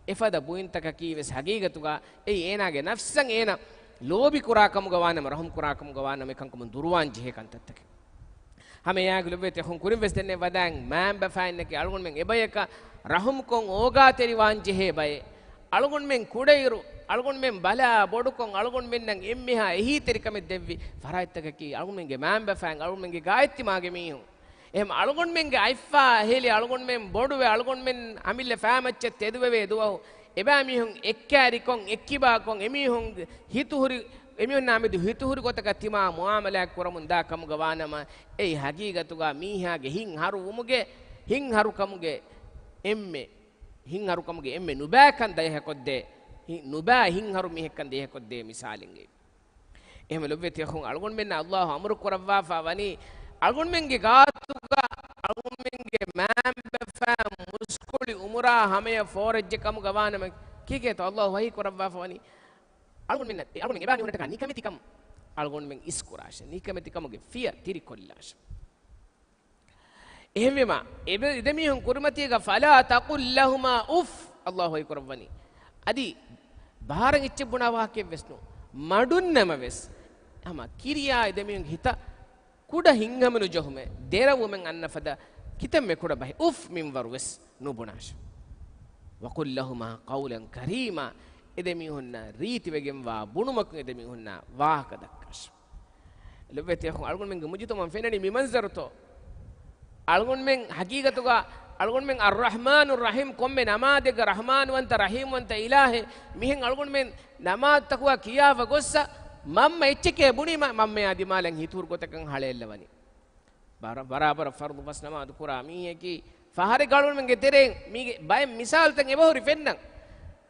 އެފަދަ ބުއިންތަކަކީ ވެސް ޙަޤީޤަތުގަ އެއީ އޭނާގެ ނަފްސަށް އޭނަ ލޯބި ކުރާ ކަމުގަ ވާނަމަ، ރަޙުމް ކުރާ ކަމުގަ ވާނަމަ، އެކަންކަމުން ދުރުވާން ޖެހޭ ކަންތައްތަކެއް. ހަމަ އެއާއެކު ލޮބުވެތި އަޚުން ކުރިން ވެސް ދެންނެވި ވަދާން މައިންބަފައިންނަކީ އަޅުގަނޑުމެން އެބަޔަކަށް ރަޙުމްކޮށް އޯގާތެރިވާން ޖެހޭ ބައެއް. އަޅުގަނޑުމެން ކުޑައިރު، އަޅުގަނޑުމެން ބަލާ ބޮޑުކޮށް، އަޅުގަނޑުމެންނަށް އެންމެހާ އެހީތެރިކަމެއް ދެއްވި ފަރާތްތަކަކީ އަޅުގަނޑުމެންގެ މައިންބަފައިން، އަޅުގަނޑުމެންގެ ގާތްތިމާގެ މީހުން. އެހެން އަޅުގަނޑުމެންގެ އަތްފާ ހެލި، އަޅުގަނޑުމެން ބޮޑުވެ، އަޅުގަނޑުމެން އަމިއްލަ ފައިމައްޗަށް ތެދުވެވޭ ދުވަހު، އެބައިމީހުން އެއްކާރިކޮށް، އެއްކިބާކޮށް، އެމީހުން ހިތުހުރި، އެމީހުންނާ މެދު ހިތުހުރި ގޮތަކަށް ތިމާ މުއާމަލާތް ކުރަމުން ދާ ކަމުގަ ވާނަމަ، އެއީ ހަގީގަތުގަ މީހާގެ ހިތް ހަރުވުމުގެ، ހިތް ހަރުކަމުގެ އެންމެ، ހިތް ހަރުކަމުގެ އެންމެ ނުބައިކަން ދަޔަހަކޮށްދޭ، ހި-، ނުބައި ހިތް ހަރު މީހެއްކަން ދަޔަހަކޮށްދޭ މިސާލެއްގެ. އެހެން ލޮބުވެތި އަޚުން، އަޅުގަނޑުމެންނަށް ﷲ އަމުރު ކުރައްވާފަ ވަނީ، އަޅުގަނޑުމެންގެ ގާތުގަ އަޅުގަނޑުމެންގެ މައިންބަފައިން މުސްކުޅި އުމުރާ ހަމަޔަށް ފޯރައްޖެ ކަމުގަ ވާނަމަ، ކީކޭތޯ ﷲ ވަޙީ ކުރައްވާފަ ވަނީ؟ އަޅުގަނޑުމެން، އަޅުގަނޑުމެން އެބައިމީހުންނަށްޓަކާ ނިކަމެތިކަމު އަޅުގަނޑުމެން އިސްކުރާށެ، ނިކަމެތިކަމުގެ ފިޔަ ތިރިކޮށްލާށެ. އެހެންވީމަ، އެބެ-، އެދެމީހުން ކުރިމަތީގަ، "ފަލާ ތަޤުލް ލަހުމާ އުފް." ﷲ ހޮއިކުރައްވަނީ. އަދި ބަހާރަށް އެއްޗެއް ބުނާ ވާހަކައެއްވެސް ނޫން. މަޑުންނަމަވެސް، ހަމަ ކިރިޔާ އެދެމީހުންގެ ހިތަށް ކުޑަ ހިތްހަމަނުޖެހުމެއް، ދެރަވުމެއް އަންނަ ފަދަ ކިތަންމެ ކުޑަ ބަހެއް އުފް މިންވަރުވެސް ނުބުނާށެ. "وَقُلْ لَهُمَا قَوْلًا كَرِيمًا." އެދެމީހުންނަށް ރީތިވެގެންވާ ބުނުމަކުން އެދެމީހުންނަށް ވާހަކަ ދައްކާށެ. ލޮބުވެތި އަޚުން، އަޅުގަނޑުމެންގެ މުޖުތަމަޢުން ފެންނަނީ މި މަންޒަރުތޯ؟ އަޅުގަނޑުމެން ހަގީގަތުގަ އަޅުގަނޑުމެން އައްރަޙްމާނުއްރަޙީމް ކޮންމެ ނަމާދެއްގަ ރަޙްމާންވަންތަ ރަޙީމްވަންތަ އިލާހެއް، މިހެން އަޅުގަނޑުމެން ނަމާދުތަކުގަ ކިޔާފަ ގޮއްސަ މަންމަ އެއްޗެކޭ ބުނީމަ، މަންމަޔާ ދިމާލަށް ހިތުހުރި ގޮތަކަށް ހަޅޭއްލަވަނީ. ބަރ-، ބަރާބަރަށް ފަރުޟު ފަސް ނަމާދު ކުރާ މީހަކީ، ފަހަރެއްގަ އަޅުގަނޑުމެންގެ ތެރެއިން މީގެ ބައެއް މިސާލުތައް އެބަހުރި ފެންނަން.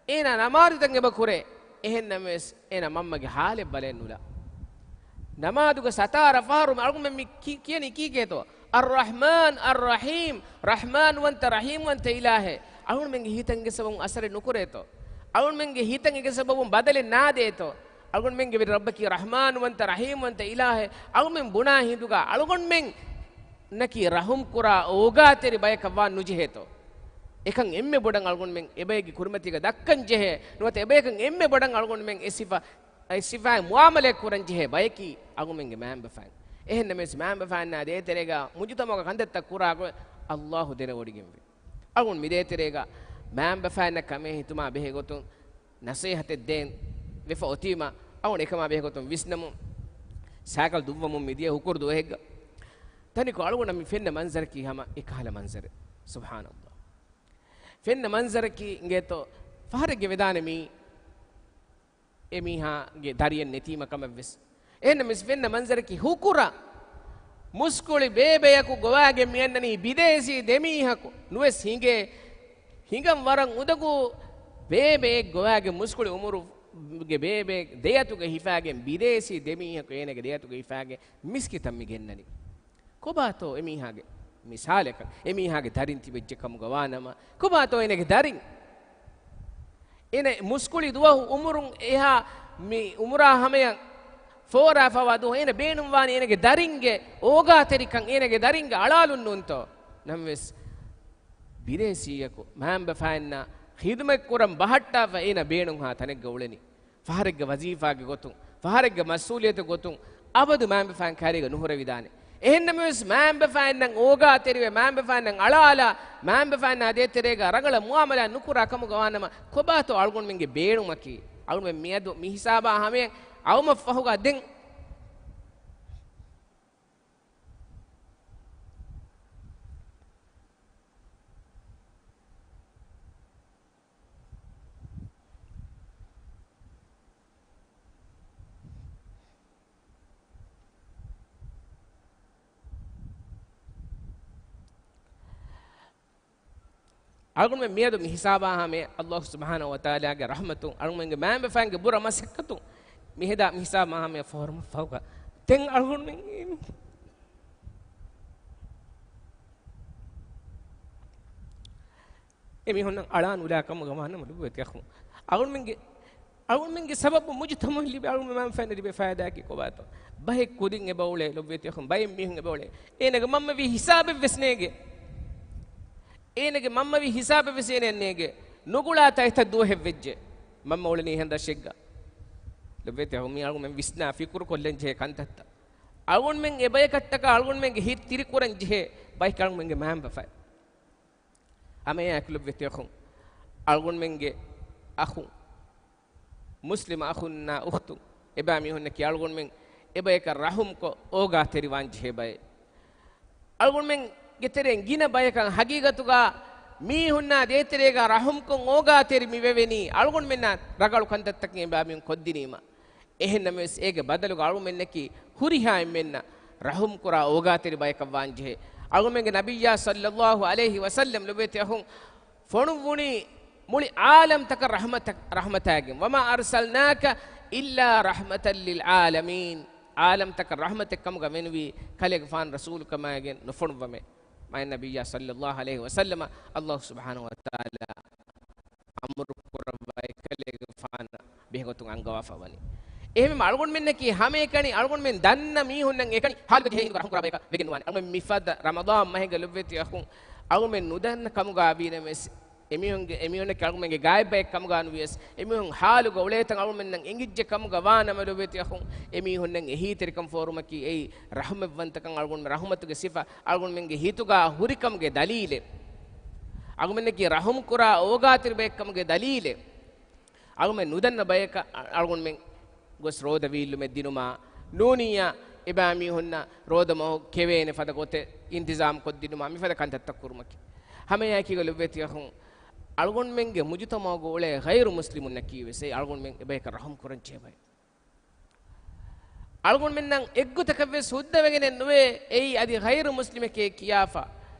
އޭނާ ނަމާދުތައް އެބަ ކުރޭ. އެހެންނަމަވެސް، އޭނާ މަންމަގެ ހާލެއް ބަލައެއް ނުލާ. ނަމާދުގަ ސަތާރަ ފަހަރު އަޅުގަނޑުމެން މި ކި-، ކިޔަނީ ކީކޭތޯ؟ އައްރަޙްމާން، އައްރަޙީމް، ރަޙްމާންވަންތަ، ރަޙީމްވަންތަ އިލާހޭ. އަޅުގަނޑުމެންގެ ހިތަށް އެކަމުން އަސަރެއް ނުކުރޭތޯ؟ އަޅުގަނޑުމެންގެ ހިތަށް އެކަމުން ބަދަލެއް ނާދޭތޯ؟ އަޅުގަނޑުމެންގެ ވެރި ރައްބަކީ ރަޙްމާންވަންތަ، ރަޙީމްވަންތަ އިލާހޭ. އަޅުގަނޑުމެން ބުނާ ހިނދުގަ އަޅުގަނޑުމެން ނަކީ ރަޙުމް ކުރާ އޯގާތެރި ބަޔަކަށް ވާން ނުޖެހޭތޯ؟ އެކަން އެންމެ ބޮޑަށް އަޅުގަނޑުމެން އެބައެއްގެ ކުރިމަތީގަ ދައްކަން ޖެހޭ. ނުވަތަ އެބަޔަކަށް އެންމެ ބޮޑަށް އަޅުގަނޑުމެން އެ ސިފަ، އެ ސިފައިން މުއާމަލާތް ކުރަން ޖެހޭ ބަޔަކީ އަޅުގަނޑުމެންގެ މައިންބަފައިން. އެހެންނަމަވެސް މައިންބަފައިންނާ ދޭތެރޭގަ މުޖުތަމަޢުގަ ކަންތައްތައް ކުރާ ގޮތް އައްލާހު ދެނެވޮޑިގެންވޭ. އަޅުގަނޑު މި ދޭތެރޭގަ މައިންބަފައިންނަށް ކަމޭ ހިތުމާ ބެހޭ ގޮތުން ނަސޭހަތެއް ދޭން ވެފަ އޮތީމަ، އަޅުގަނޑު އެކަމާ ބެހޭ ގޮތުން ވިސްނަމުން، ސައިކަލް ދުއްވަމުން މިދިޔަ ހުކުރު ދުވަހެއްގަ ތަނިކޮށް އަޅުގަނޑަށް މި ފެންނަ މަންޒަރަކީ ހަމަ އެކަހަލަ މަންޒަރެއް. ސުބްޙާނައްލާހް. ފެންނަ މަންޒަރަކީ އިނގޭތޯ، ފަހަރެއްގެ ވެދާނެ މީ އެ މީހާގެ ދަރިއެއް ނެތީމަ ކަމެއްވެސް. އެހެންނަމަވެސް ފެންނަ މަންޒަރަކީ ހުކުރަ މުސްކުޅި ބޭބެއަކު ގޮވާގެން މިއަންނަނީ ބިދޭސީ ދެމީހަކު ނުވެސް ހިނގޭ، ހިނގަން ވަރަށް އުނދަގޫ ބޭބެއެއް ގޮވާގެން މުސްކުޅި އުމުރުގެ ބޭބެ ދެއަތުގަ ހިފާގެން ބިދޭސީ ދެމީހަކު އޭނަގެ ދެއަތުގަ ހިފާގެން މިސްކިތަށް މި ގެންނަނީ. ކޮބާތޯ އެމީހާގެ މިސާލަކަށް، އެމީހާގެ ދަރިން ތިބެއްޖެ ކަމުގަ ވާނަމަ، ކޮބާތޯ އޭނަގެ ދަރިން؟ އޭނަ މުސްކުޅި ދުވަހު އުމުރުން އެހާ މި އުމުރާ ހަމަޔަށް ފޯރާފަވާ ދުވަހު އޭނަ ބޭނުންވާނީ އޭނަގެ ދަރިންގެ އޯގާތެރިކަން، އޭނަގެ ދަރިންގެ އަޅާލުން ނޫންތޯ؟ ނަމަވެސް ބިރޭސީއަކު މައިންބަފައިންނާ ޚިދުމަތް ކުރަން ބަހައްޓާފަ އޭނަ ބޭނުންހާ ތަނެއްގަ އުޅެނީ. ފަހަރެއްގެ ވަޒީފާގެ ގޮތުން، ފަހަރެއްގެ މަސްއޫލިއްޔަތުގެ ގޮތުން އަބަދު މައިންބަފައިން ކައިރީގަ ނުހުރެވިދާނެ. އެހެންނަމަވެސް، މައިންބަފައިންނަށް އޯގާތެރިވެ، މައިންބަފައިންނަށް އަޅާލާ، މައިންބަފައިންނާ ދޭތެރޭގަ ރަނގަޅަށް މުއާމަލާތް ނުކުރާ ކަމުގަ ވާނަމަ، ކޮބާތޯ އަޅުގަނޑުމެންގެ ބޭނުމަކީ؟ އަޅުގަނޑުމެން މިއަދު މި ހިސާބާ ހަމަޔަށް އައުމަށްފަހުގަ ދެން އަޅުގަނޑުމެން މިއަދު މި ހިސާބާ ހަމަޔަށް އައްލާހު ސުބްޙާނަހޫ ވަތަޢާލާގެ ރަޙްމަތުން، އަޅުގަނޑުމެންގެ މައިންބަފައިންގެ ބުރަ މަސައްކަތުން މިހެދާ މި ހިސާބާ ހަމަޔަށް ފޯރުމަށްފަހުގަ ދެން އަޅުގަނޑުމެން އެ މީހުންނަށް އަޅާ ނުލާ ކަމުގަ ވާނަމަ ލޮބުވެތި އަޚުން، އަޅުގަނޑުމެންގެ، އަޅުގަނޑުމެންގެ ސަބަބުން މުޖުތަމަޢަށް ލިބޭ، އަޅުގަނޑުމެން މައިންބަފައިންނަށް ލިބޭ ފައިދާއަކީ ކޮބާތޯ؟ ބަހެއް ކުދިން އެބައުޅޭ ލޮބުވެތި އަޚުން، ބައެއް މީހުން އެބައުޅޭ. އޭނަގެ މަންމަވީ ހިސާބެއްވެސް ނޭގެ. އޭނަގެ މަންމަވީ ހިސާބެއްވެސް އޭނައަށް ނޭގެ. ނުގުޅާތާ އެތައް ދުވަހެއް ވެއްޖެ. މަންމަ އުޅެނީ އެހެން ރަށެއްގަ. ލޮބުވެތި އަޚުން، މީ އަޅުގަނޑުމެން ވިސްނާ ފިކުރު ކޮށްލަން ޖެހޭ ކަންތައްތައް. އަޅުގަނޑުމެން އެބަޔަކަށްޓަކާ އަޅުގަނޑުމެންގެ ހިތް ތިރިކުރަން ޖެހޭ ބަޔަކީ އަޅުގަނޑުމެންގެ މައިންބަފައިން. ހަމައެއާއެކު ލޮބުވެތި އަޚުން، އަޅުގަނޑުމެންގެ އަޚުން، މުސްލިމް އަޚުންނާ އުޚްތުން، އެބައިމީހުންނަކީ އަޅުގަނޑުމެން އެބަޔަކަށް ރަޙުމްކޮށް އޯގާތެރިވާން ޖެހޭ ބައެއް. އަޅުގަނޑުމެންގެ ތެރެއިން ގިނަ ބަޔަކަށް ހަގީގަތުގަ މީހުންނާ ދޭތެރޭގަ ރަޙުމްކޮށް އޯގާތެރި މިވެވެނީ އަޅުގަނޑުމެންނާ ރަނގަޅު ކަންތައްތަކެއް އެބައިމީހުން ކޮށްދިނީމަ. އެހެންނަމަވެސް، އޭގެ ބަދަލުގަ އަޅުގަނޑުމެންނަކީ ހުރިހާ އެންމެންނަށް ރަޙުމްކުރާ އޯގާތެރި ބަޔަކަށް ވާންޖެހޭ. އަޅުގަނޑުމެންގެ ނަބިއްޔާ ޞައްލައްލާހު ޢަލައިހި ވަސައްލަމް ލޮބުވެތި އަޚުން ފޮނުއްވުނީ މުޅި ޢާލަމްތަކަށް ރަޙްމަތަށް، ރަޙްމަތާގެން. وما أرسلناك إلا رحمة للعالمين. ޢާލަމްތަކަށް ރަޙްމަތެއް ކަމުގަ މެނުވީ ކަލޭގެފާނު ރަސޫލުކަމާގެން ނުފޮނުއްވަމޭ. މާތް ނަބިއްޔާ ޞައްލައްލާހު ޢަލައިހި ވަސައްލަމަށް އައްލާހު ސުބްޙާނަހޫ ވަތަޢާލާ އަމުރު ކުރައްވާ އެކަލޭގެފާނަށް ބެހޭގޮތުން އަންގަވާފަ ވަނީ. އެހެންވީމަ އަޅުގަނޑުމެންނަކީ ހަމައެކަނި އަޅުގަނޑުމެން ދަންނަ މީހުންނަށް އެކަނި ހާލުގަ ޖެހޭ ހިނދުގަ ރަހުމް ކުރާ ބަޔަކަށް ވެގެން ނުވާނެ. އަޅުގަނޑުމެން މިފަދަ ރަމަޟާން މަހެއްގަ ލޮބުވެތި އަޚުން އަޅުގަނޑުމެން ނުދަންނަ ކަމުގަ ވީނަމަވެސް، އެމީހުންގެ، އެމީހުންނަކީ އަޅުގަނޑުމެންގެ ގާތް ބައެއް ކަމުގަ ނުވިޔަސް، އެމީހުން ހާލުގަ އުޅޭތަން އަޅުގަނޑުމެންނަށް އެނގިއްޖެ ކަމުގަ ވާނަމަ ލޮބުވެތި އަޚުން، އެމީހުންނަށް އެހީތެރިކަން ފޯރުމަކީ އެއީ ރަހުމަތްވަންތަކަން އަޅުގަނޑުމެން ރަހުމަތުގެ ސިފަ އަޅުގަނޑުމެންގެ ހިތުގަ ހުރިކަމުގެ ދަލީލެއް. އަޅުގަނޑުމެންނަކީ ރަހުމް ކުރާ އޯގާތެރި ބައެއް ކަމުގެ ދަލީލެއް. އަޅުގަނޑުމެން ނުދަންނަ ބަޔަކަށް އަ-، އަޅުގަނޑުމެން ގޮސް ރޯދަ ވީއްލުމެއް ދިނުމާ، ނޫނިއްޔާ އެބައިމީހުންނަށް ރޯދަ މަހު ކެވޭނެ ފަދަ ގޮތެއް އިންތިޒާމް ކޮށްދިނުމާ، މިފަދަ ކަންތައްތައް ކުރުމަކީ. ހަމައެއާއެކީގަ ލޮބުވެތި އަޚުން، އަޅުގަނޑުމެންގެ މުޖުތަމަޢުގަ އުޅޭ ޣައިރު މުސްލިމުންނަކީ ވެސް އެއީ އަޅުގަނޑުމެން އެބަޔަކަށް ރަހުމް ކުރަން ޖެހޭ ބައެއް. އަޅުގަނޑުމެންނަށް އެއްގޮތަކަށްވެސް ހުއްދަވެގެނެއް ނުވޭ، އެއީ އަދި ޣައިރު މުސްލިމެކޭ ކިޔާފަ،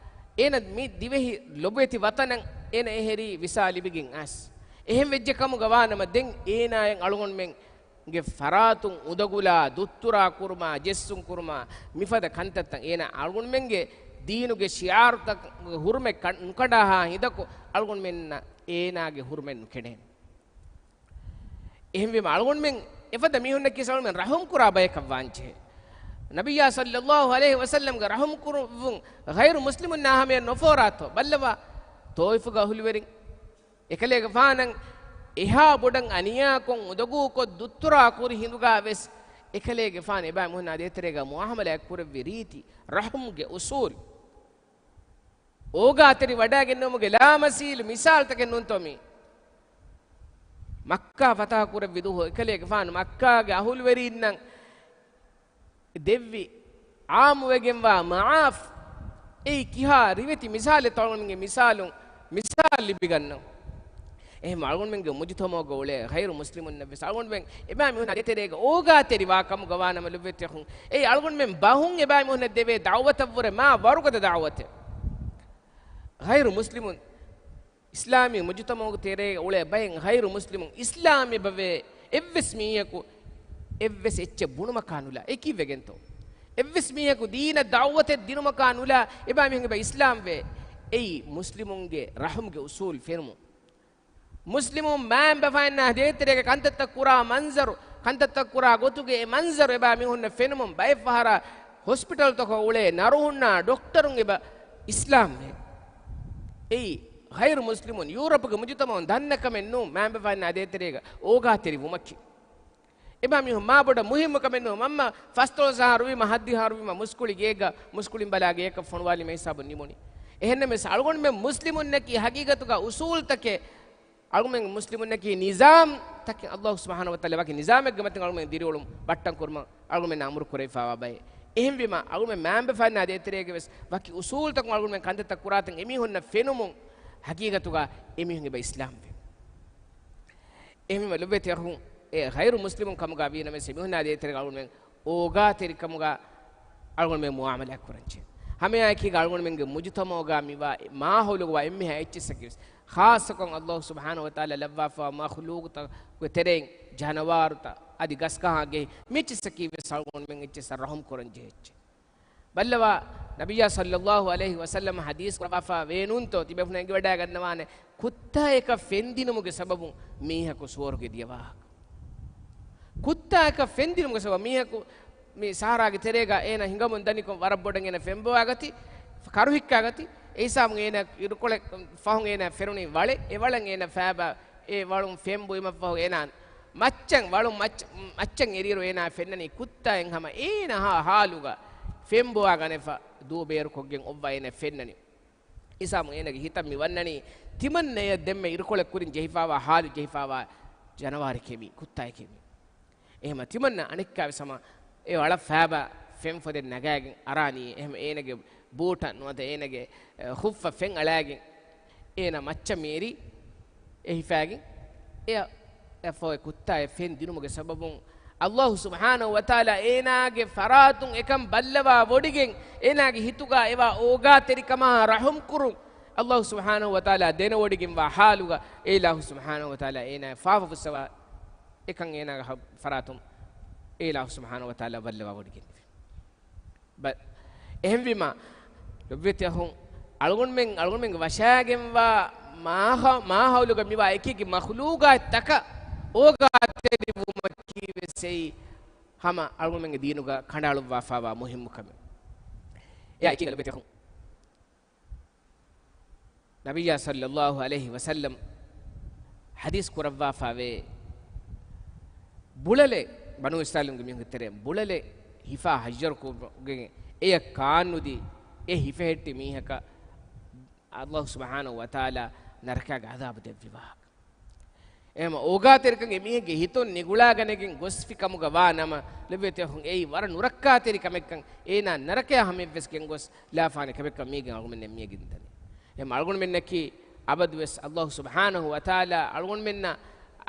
އޭނަ މި ދިވެހި ލޮބުވެތި ވަޠަނަށް އޭނަ އެހެރީ ވިސާ ލިބިގެން އައިސް. އެހެން ވެއްޖެ ކަމުގަ ވާނަމަ، ދެން އޭނާއަށް އަޅުގަނޑުމެންގެ ފަރާތުން އުނދަގުލާ، ދުއްތުރާ ކުރުމާ، ޖެއްސުން ކުރުމާ، މިފަދަ ކަންތައްތައް އޭނަ އަޅުގަނޑުމެންގެ ދީނުގެ ޝިޢާރުތައް ހުރުމެއް ކަ-، ނުކަނޑާހާ ހިނދަކު އަޅުގަނޑުމެންނަށް އޭނާގެ ހުރުމަތް ނުކެނޑޭނެ. އެހެންވީމަ އަޅުގަނޑުމެން އެފަދަ މީހުންނަކީ އަޅުގަނޑުމެން ރަހުމް ކުރާ ބަޔަކަށް ވާންޖެހޭ. ނަބިއްޔާ ޞައްލައްލާހު ޢަލައިހި ވަސައްލަމްގެ ރަހުމް ކުރުވުން ޣައިރު މުސްލިމުންނާ ހަމަޔަށް ނުފޯރާތޯ؟ ބައްލަވާ، ޠާއިފުގެ އަހުލުވެރިން އެކަލޭގެފާނަށް އެހާ ބޮޑަށް އަނިޔާކޮށް، އުނދަގޫކޮށް، ދުއްތުރާ ކުރި ހިނދުގާ ވެސް އެކަލޭގެފާނު އެބައިމީހުންނާ ދޭތެރޭގަ މުޢާމަލާތް ކުރެއްވި ރީތި، ރަހުމްގެ އުޞޫލް، އޯގާތެރި ވަޑައިގެންނެވުމުގެ ލާމަސީލު މިސާލުތަކެއް ނޫންތޯ މީ؟ މައްކާ ފަތަޙަ ކުރެއްވި ދުވަހު އެކަލޭގެފާނު މައްކާގެ އަހުލުވެރީންނަށް ދެއްވި ޢާއްމުވެގެންވާ މަޢާފް، އެއީ ކިހާ ރިވެތި މިސާލެއްތޯ އަޅުގަނޑުމެންގެ މިސާލުން، މިސާލު ލިބިގަންނަ. އެހެން އަޅުގަނޑުމެންގެ މުޖުތަމަޢުގަ އުޅޭ ޣައިރު މުސްލިމުންނަށް ވެސް އަޅުގަނޑުމެން އެބައިމީހުންނާ ދޭތެރޭގަ އޯގާތެރިވާ ކަމުގަ ވާނަމަ ލޮބުވެތި އަޚުން، އެއީ އަޅުގަނޑުމެން ބަހުން އެބައިމީހުންނަށް ދެވޭ ދަޢުވަތަށްވުރެ މާ ވަރުގަދަ ދަޢުވަތެއް. ޣައިރު މުސްލިމުން އިސްލާމީ މުޖުތަމަޢުގެ ތެރޭގަ އުޅޭ ބައެއް ޣައިރު މުސްލިމުން އިސްލާމް އެބަވޭ އެއްވެސް މީހަކު އެއްވެސް އެއްޗެއް ބުނުމަކާ ނުލާ. އެ ކީއްވެގެންތޯ؟ އެއްވެސް މީހަކު ދީނަށް ދަޢުވަތެއް ދިނުމަކާ ނުލާ އެބައިމީހުން އެބަ އިސްލާމްވޭ. އެއީ މުސްލިމުންގެ ރަޙުމްގެ އުޞޫލް ފެނުމުން. މުސްލިމުން މައިންބަފައިންނާ ދޭތެރޭގަ ކަންތައްތައް ކުރާ މަންޒަރު، ކަންތައްތައް ކުރާ ގޮތުގެ އެ މަންޒަރު އެބައިމީހުންނަށް ފެނުމުން ބައެއް ފަހަރަށް ހޮސްޕިޓަލްތަކަށް އުޅޭ ނަރުހުންނާ ޑޮކްޓަރުން އެބަ އިސްލާމްވޭ. އެއީ ޣައިރު މުސްލިމުން ޔޫރަޕުގެ މުޖުތަމަޢުން ދަންނަ ކަމެއް ނޫން، މައިންބަފައިންނާ ދޭތެރޭގަ އޯގާތެރި ވުމަކީ. އެބައިމީހުން މާބޮޑަށް މުހިއްމު ކަމެއް ނޫން. މަންމަ ފަސްދޮޅަސް އަހަރު ވީމަ، ހައްދިހަ އަހަރު ވީމަ، މުސްކުޅި ގޭގަ މުސްކުޅިން ބަލާ ގެޔަކަށް ފޮނުވާލީމަ ހިސާބުން ނިމުނީ. އެހެންނަމަވެސް އަޅުގަނޑުމެން މުސްލިމުންނަކީ ހަގީގަތުގަ އުސޫލްތަކެއް، އަޅުގަނޑުމެން މުސްލިމުންނަކީ ނިޒާމް ތަކެއް، ﷲ ސުބްޙާނަހޫ ވަތަޢާލާ ވަކި ނިޒާމެއްގެ މަތިން އަޅުގަނޑުމެން ދިރިއުޅުން ބައްޓަން ކުރުމަށް އަޅުގަނޑުމެންނަށް އަމުރު ކުރެވިފައިވާ ބައެއް. އެހެންވީމަ، އަޅުގަނޑުމެން މައިންބަފައިންނާ ދޭތެރޭގަ ވެސް ވަކި އުސޫލްތަކުން އަޅުގަނޑުމެން ކަންތައްތައް ކުރާތަން އެމީހުންނަށް ފެނުމުން ހަގީގަތުގަ އެމީހުން އެބަ އިސްލާމްވޭ. އެހެންވީމަ ލޮބުވެތި އަޚުން، އެ ޣައިރު މުސްލިމުން ކަމުގަ ވީނަމަވެސް އެމީހުންނާ ދޭތެރޭގަ އަޅުގަނޑުމެން އޯގާތެރިކަމުގަ އަޅުގަނޑުމެން މުޢާމަލާތް ކުރަންޖެހޭ. ހަމައެއާއެކީގަ އަޅުގަނޑުމެންގެ މުޖުތަމަޢުގަ މިވާ މާހައުލުގަ ވާ އެންމެހާ އެއްޗިއްސަކީ ވެސް، ޚާއްޞަކޮށް ﷲ ސުބްޙާނަހޫ ވަތަޢާލާ ލައްވާފައިވާ މަޚްލޫޤުތަކުގެ ތެރެއިން ޖަނަވާރުތައް އަދި ގަސްގަހާ ގެހި މިއެއްޗިއްސަކީ ވެސް އަޅުގަނޑުމެން އެއްޗިއްސަށް ރަޙުމް ކުރަންޖެހޭ އެއްޗެއް. ބައްލަވާ، ނަބިއްޔާ ޞައްލައްލާހު ޢަލައިހި ވަސައްލަމަ ޙަދީޘް ކުރައްވާފަ ވޭނުންތޯ ތިބޭފުޅުން އެނގިވަޑައިގަންނަވާނެ، ކުއްތާއަކަށް ފެންދިނުމުގެ ސަބަބުން މީހަކު ސުވަރުގެ ދިޔަ ވާހަކަ. ކުއްތާއަކަށް ފެންދިނުމުގެ ސަބަބުން މީހަކު މި ސަހަރާގެ ތެރޭގަ އޭނަ ހިނގަމުން ދަނިކޮށް ވަރަށް ބޮޑަށް އޭނަ ފެންބޮވާގަތީ، ކަރުހިއްކާގަތީ، އެ ހިސާބުން އޭނަ އިރުކޮޅެއް ފަހުން އޭނަ ފެނުނީ ވަޅެއް، އެ ވަޅަށް އޭނަ ފައިބާ އެ ވަޅުން ފެން ބުއިމަށްފަހު އޭނާ މައްޗަށް ވަޅުން މައްޗަށް، މައްޗަށް އެރިއިރު އޭނާ ފެންނަނީ ކުއްތާއެއް ހަމަ އޭނާ ހާ ހާލުގަ ފެން ބޮވާ ގަނެފަ ދޫ ބޭރުކޮށްގެން އޮއްވާ އޭނާ ފެންނަނީ. އިސާމު އޭނާގެ ހިތަށް މި ވަންނަނީ ތިމަންނަޔަށް ދެންމެ އިރުކޮޅެއް ކުރިން ޖެހިފާވާ ހާލު ޖެހިފާވާ ޖަނަވާރެކޭ މީ، ކުއްތާއެކޭ މީ. އެހެމަ ތިމަންނަ އަނެއްކާވެސް ހަމަ އެ ވަޅަށް ފައިބާ ފެން ފޮދެއް ނަގާގެން އަރާނީ. އެހެމަ އޭނާގެ ބޫޓަށް ނުވަތަ އޭނާގެ، އެ، ޚުއްފަށް ފެން އަޅާގެން އޭނާ މައްޗަށް މި އެރީ. އެ ހިފާގެން އެ، އެ ފަހު އެ ކުއްތާ އެ ފެން ދިނުމުގެ ސަބަބުން ﷲ ސުބްޙާނަހޫ ވަތަޢާލާ އޭނާގެ ފަރާތުން އެކަން ބައްލަވާ ވޮޑިގެން، އޭނާގެ ހިތުގަ އެވާ އޯގާތެރިކަމާ ރަޙުމް ކުރުން ﷲ ސުބްޙާނަހޫ ވަތަޢާލާ ދެނެވޮޑިގެންވާ ޙާލުގަ އެ އިލާހު ސުބްޙާނަހޫ ވަތަޢާލާ އޭނާ ފާފަ ފުއްސަވާ އެކަން އޭނާގެ ހަ-، ފަރާތުން އެ އިލާހު ސުބްޙާނަހޫ ވަތަޢާލާ ބައްލަވާ ވޮޑިގެން. ބަ-، އެހެންވީމަ، ލޮބުވެތި އަޚުން، އަޅުގަނޑުމެން، އަޅުގަނޑުމެންގެ ވަށާގެންވާ މާހަ-، މާހައުލުގަ މިވާ އެކި އެކި މަޚްލޫގާތްތަކަށް އޯގާތެރިވުމަކީ ވެސް އެއީ ހަމަ އަޅުގަނޑުމެންގެ ދީނުގަ ކަނޑައަޅުއްވާފާވާ މުހިއްމު ކަމެއް. އެއާ އެކީގަ ލޮބުވެތި އަޚުން، ނަބިއްޔާ ޞައްލައްލާހު ޢަލައިހި ވަސައްލަމް ޙަދީޘް ކުރައްވާފާވޭ، ބުޅަލެއް، ބަނޫ އިސްރާއީލުންގެ މީހުންގެ ތެރޭ ބުޅަލެއް ހިފާ ހައްޔަރުކޮށްގެން އެޔަށް ކާންނުދީ، އެ ހިފެހެއްޓި މީހަކަށް ﷲ ސުބްޙާނަހޫ ވަތަޢާލާ ނަރަކައިގެ ޢަޛާބު ދެއްވި ވާހަކަ. އެހެން އޯގާތެރިކަން އެމީހެއްގެ ހިތުން ނިގުޅާގަނެގެން ގޮސްފި ކަމުގަ ވާ ނަމަ، ލޮބުވެތި އަޚުން، އެއީ ވަރަށް ނުރައްކާތެރި ކަމެއްކަން، އޭނާ ނަރަކަޔާ ހަމަޔަށްވެސް ގެންގޮސް ލާފާނެ ކަމެއްކަން މީގެން އަޅުގަނޑުމެންނަށް މިއެނގިންދަނީ. އެހެން އަޅުގަނޑުމެންނަކީ އަބަދުވެސް ﷲ ސުބްޙާނަހޫ ވަތަޢާލާ އަޅުގަނޑުމެންނަށް،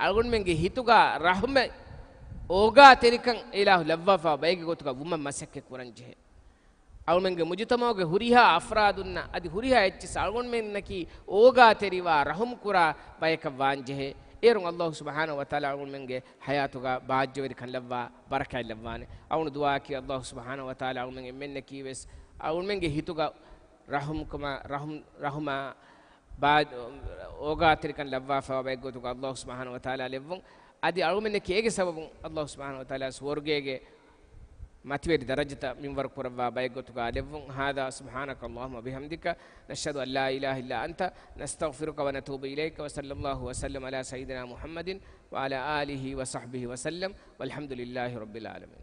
އަޅުގަނޑުމެންގެ ހިތުގަ ރަޙްމަތް އޯގާތެރިކަން އެ އިލާހު ލައްވާފާ ބައެއްގެ ގޮތުގަ ވުމަށް މަސައްކަތް ކުރަން ޖެހޭ. އަޅުމެންގެ މުޖުތަމަޢުގެ ހުރިހާ އަފްރާދުންނަށް އަދި ހުރިހާ އެއްޗިސް އަޅުގަނޑުމެންނަކީ އޯގާތެރިވާ ރަޙުމްކުރާ ބަޔަކަށް ވާންޖެހޭ. އޭރުން ﷲ ސުބްޙާނަހޫ ވަތަޢާލާ އަޅުގަނޑުމެންގެ ޙަޔާތުގަ ބާއްޖަވެރިކަން ލައްވާ ބަރަކާތް ލައްވާނެ. އަޅުގަނޑު ދުޢާއަކީ ﷲ ސުބްޙާނަހޫ ވަތަޢާލާ އަޅުމެން އެންމެންނަކީވެސް އަޅުމެންގެ ހިތުގަ ރަޙުމްކަމާ، ރަޙުމް، ރަޙުމާ ބާ-، އޯގާތެރިކަން ލައްވާފައިވާ ބައެއްގޮތުގަ ﷲ ސުބްޙާނަހޫ ވަތަޢާލާ ލެއްވުން. އަދި އަޅުމެންނަކީ އޭގެ ސަބަބުން ﷲ ސުބްޙާނަހޫ ވަތަޢާލާ ސުވަރުގޭގެ މަތިވެރި ދަރަޖަތައް މިންވަރު ކުރައްވާ ބައެއްގޮތުގަ ލެއްވުން. هذا سبحانك اللهم وبحمدك، نشهد أن لا إله إلا أنت، نستغفرك ونتوب إليك، وصلى الله وسلم على سيدنا محمد وعلى آله وصحبه وسلم، والحمد لله رب العالمين.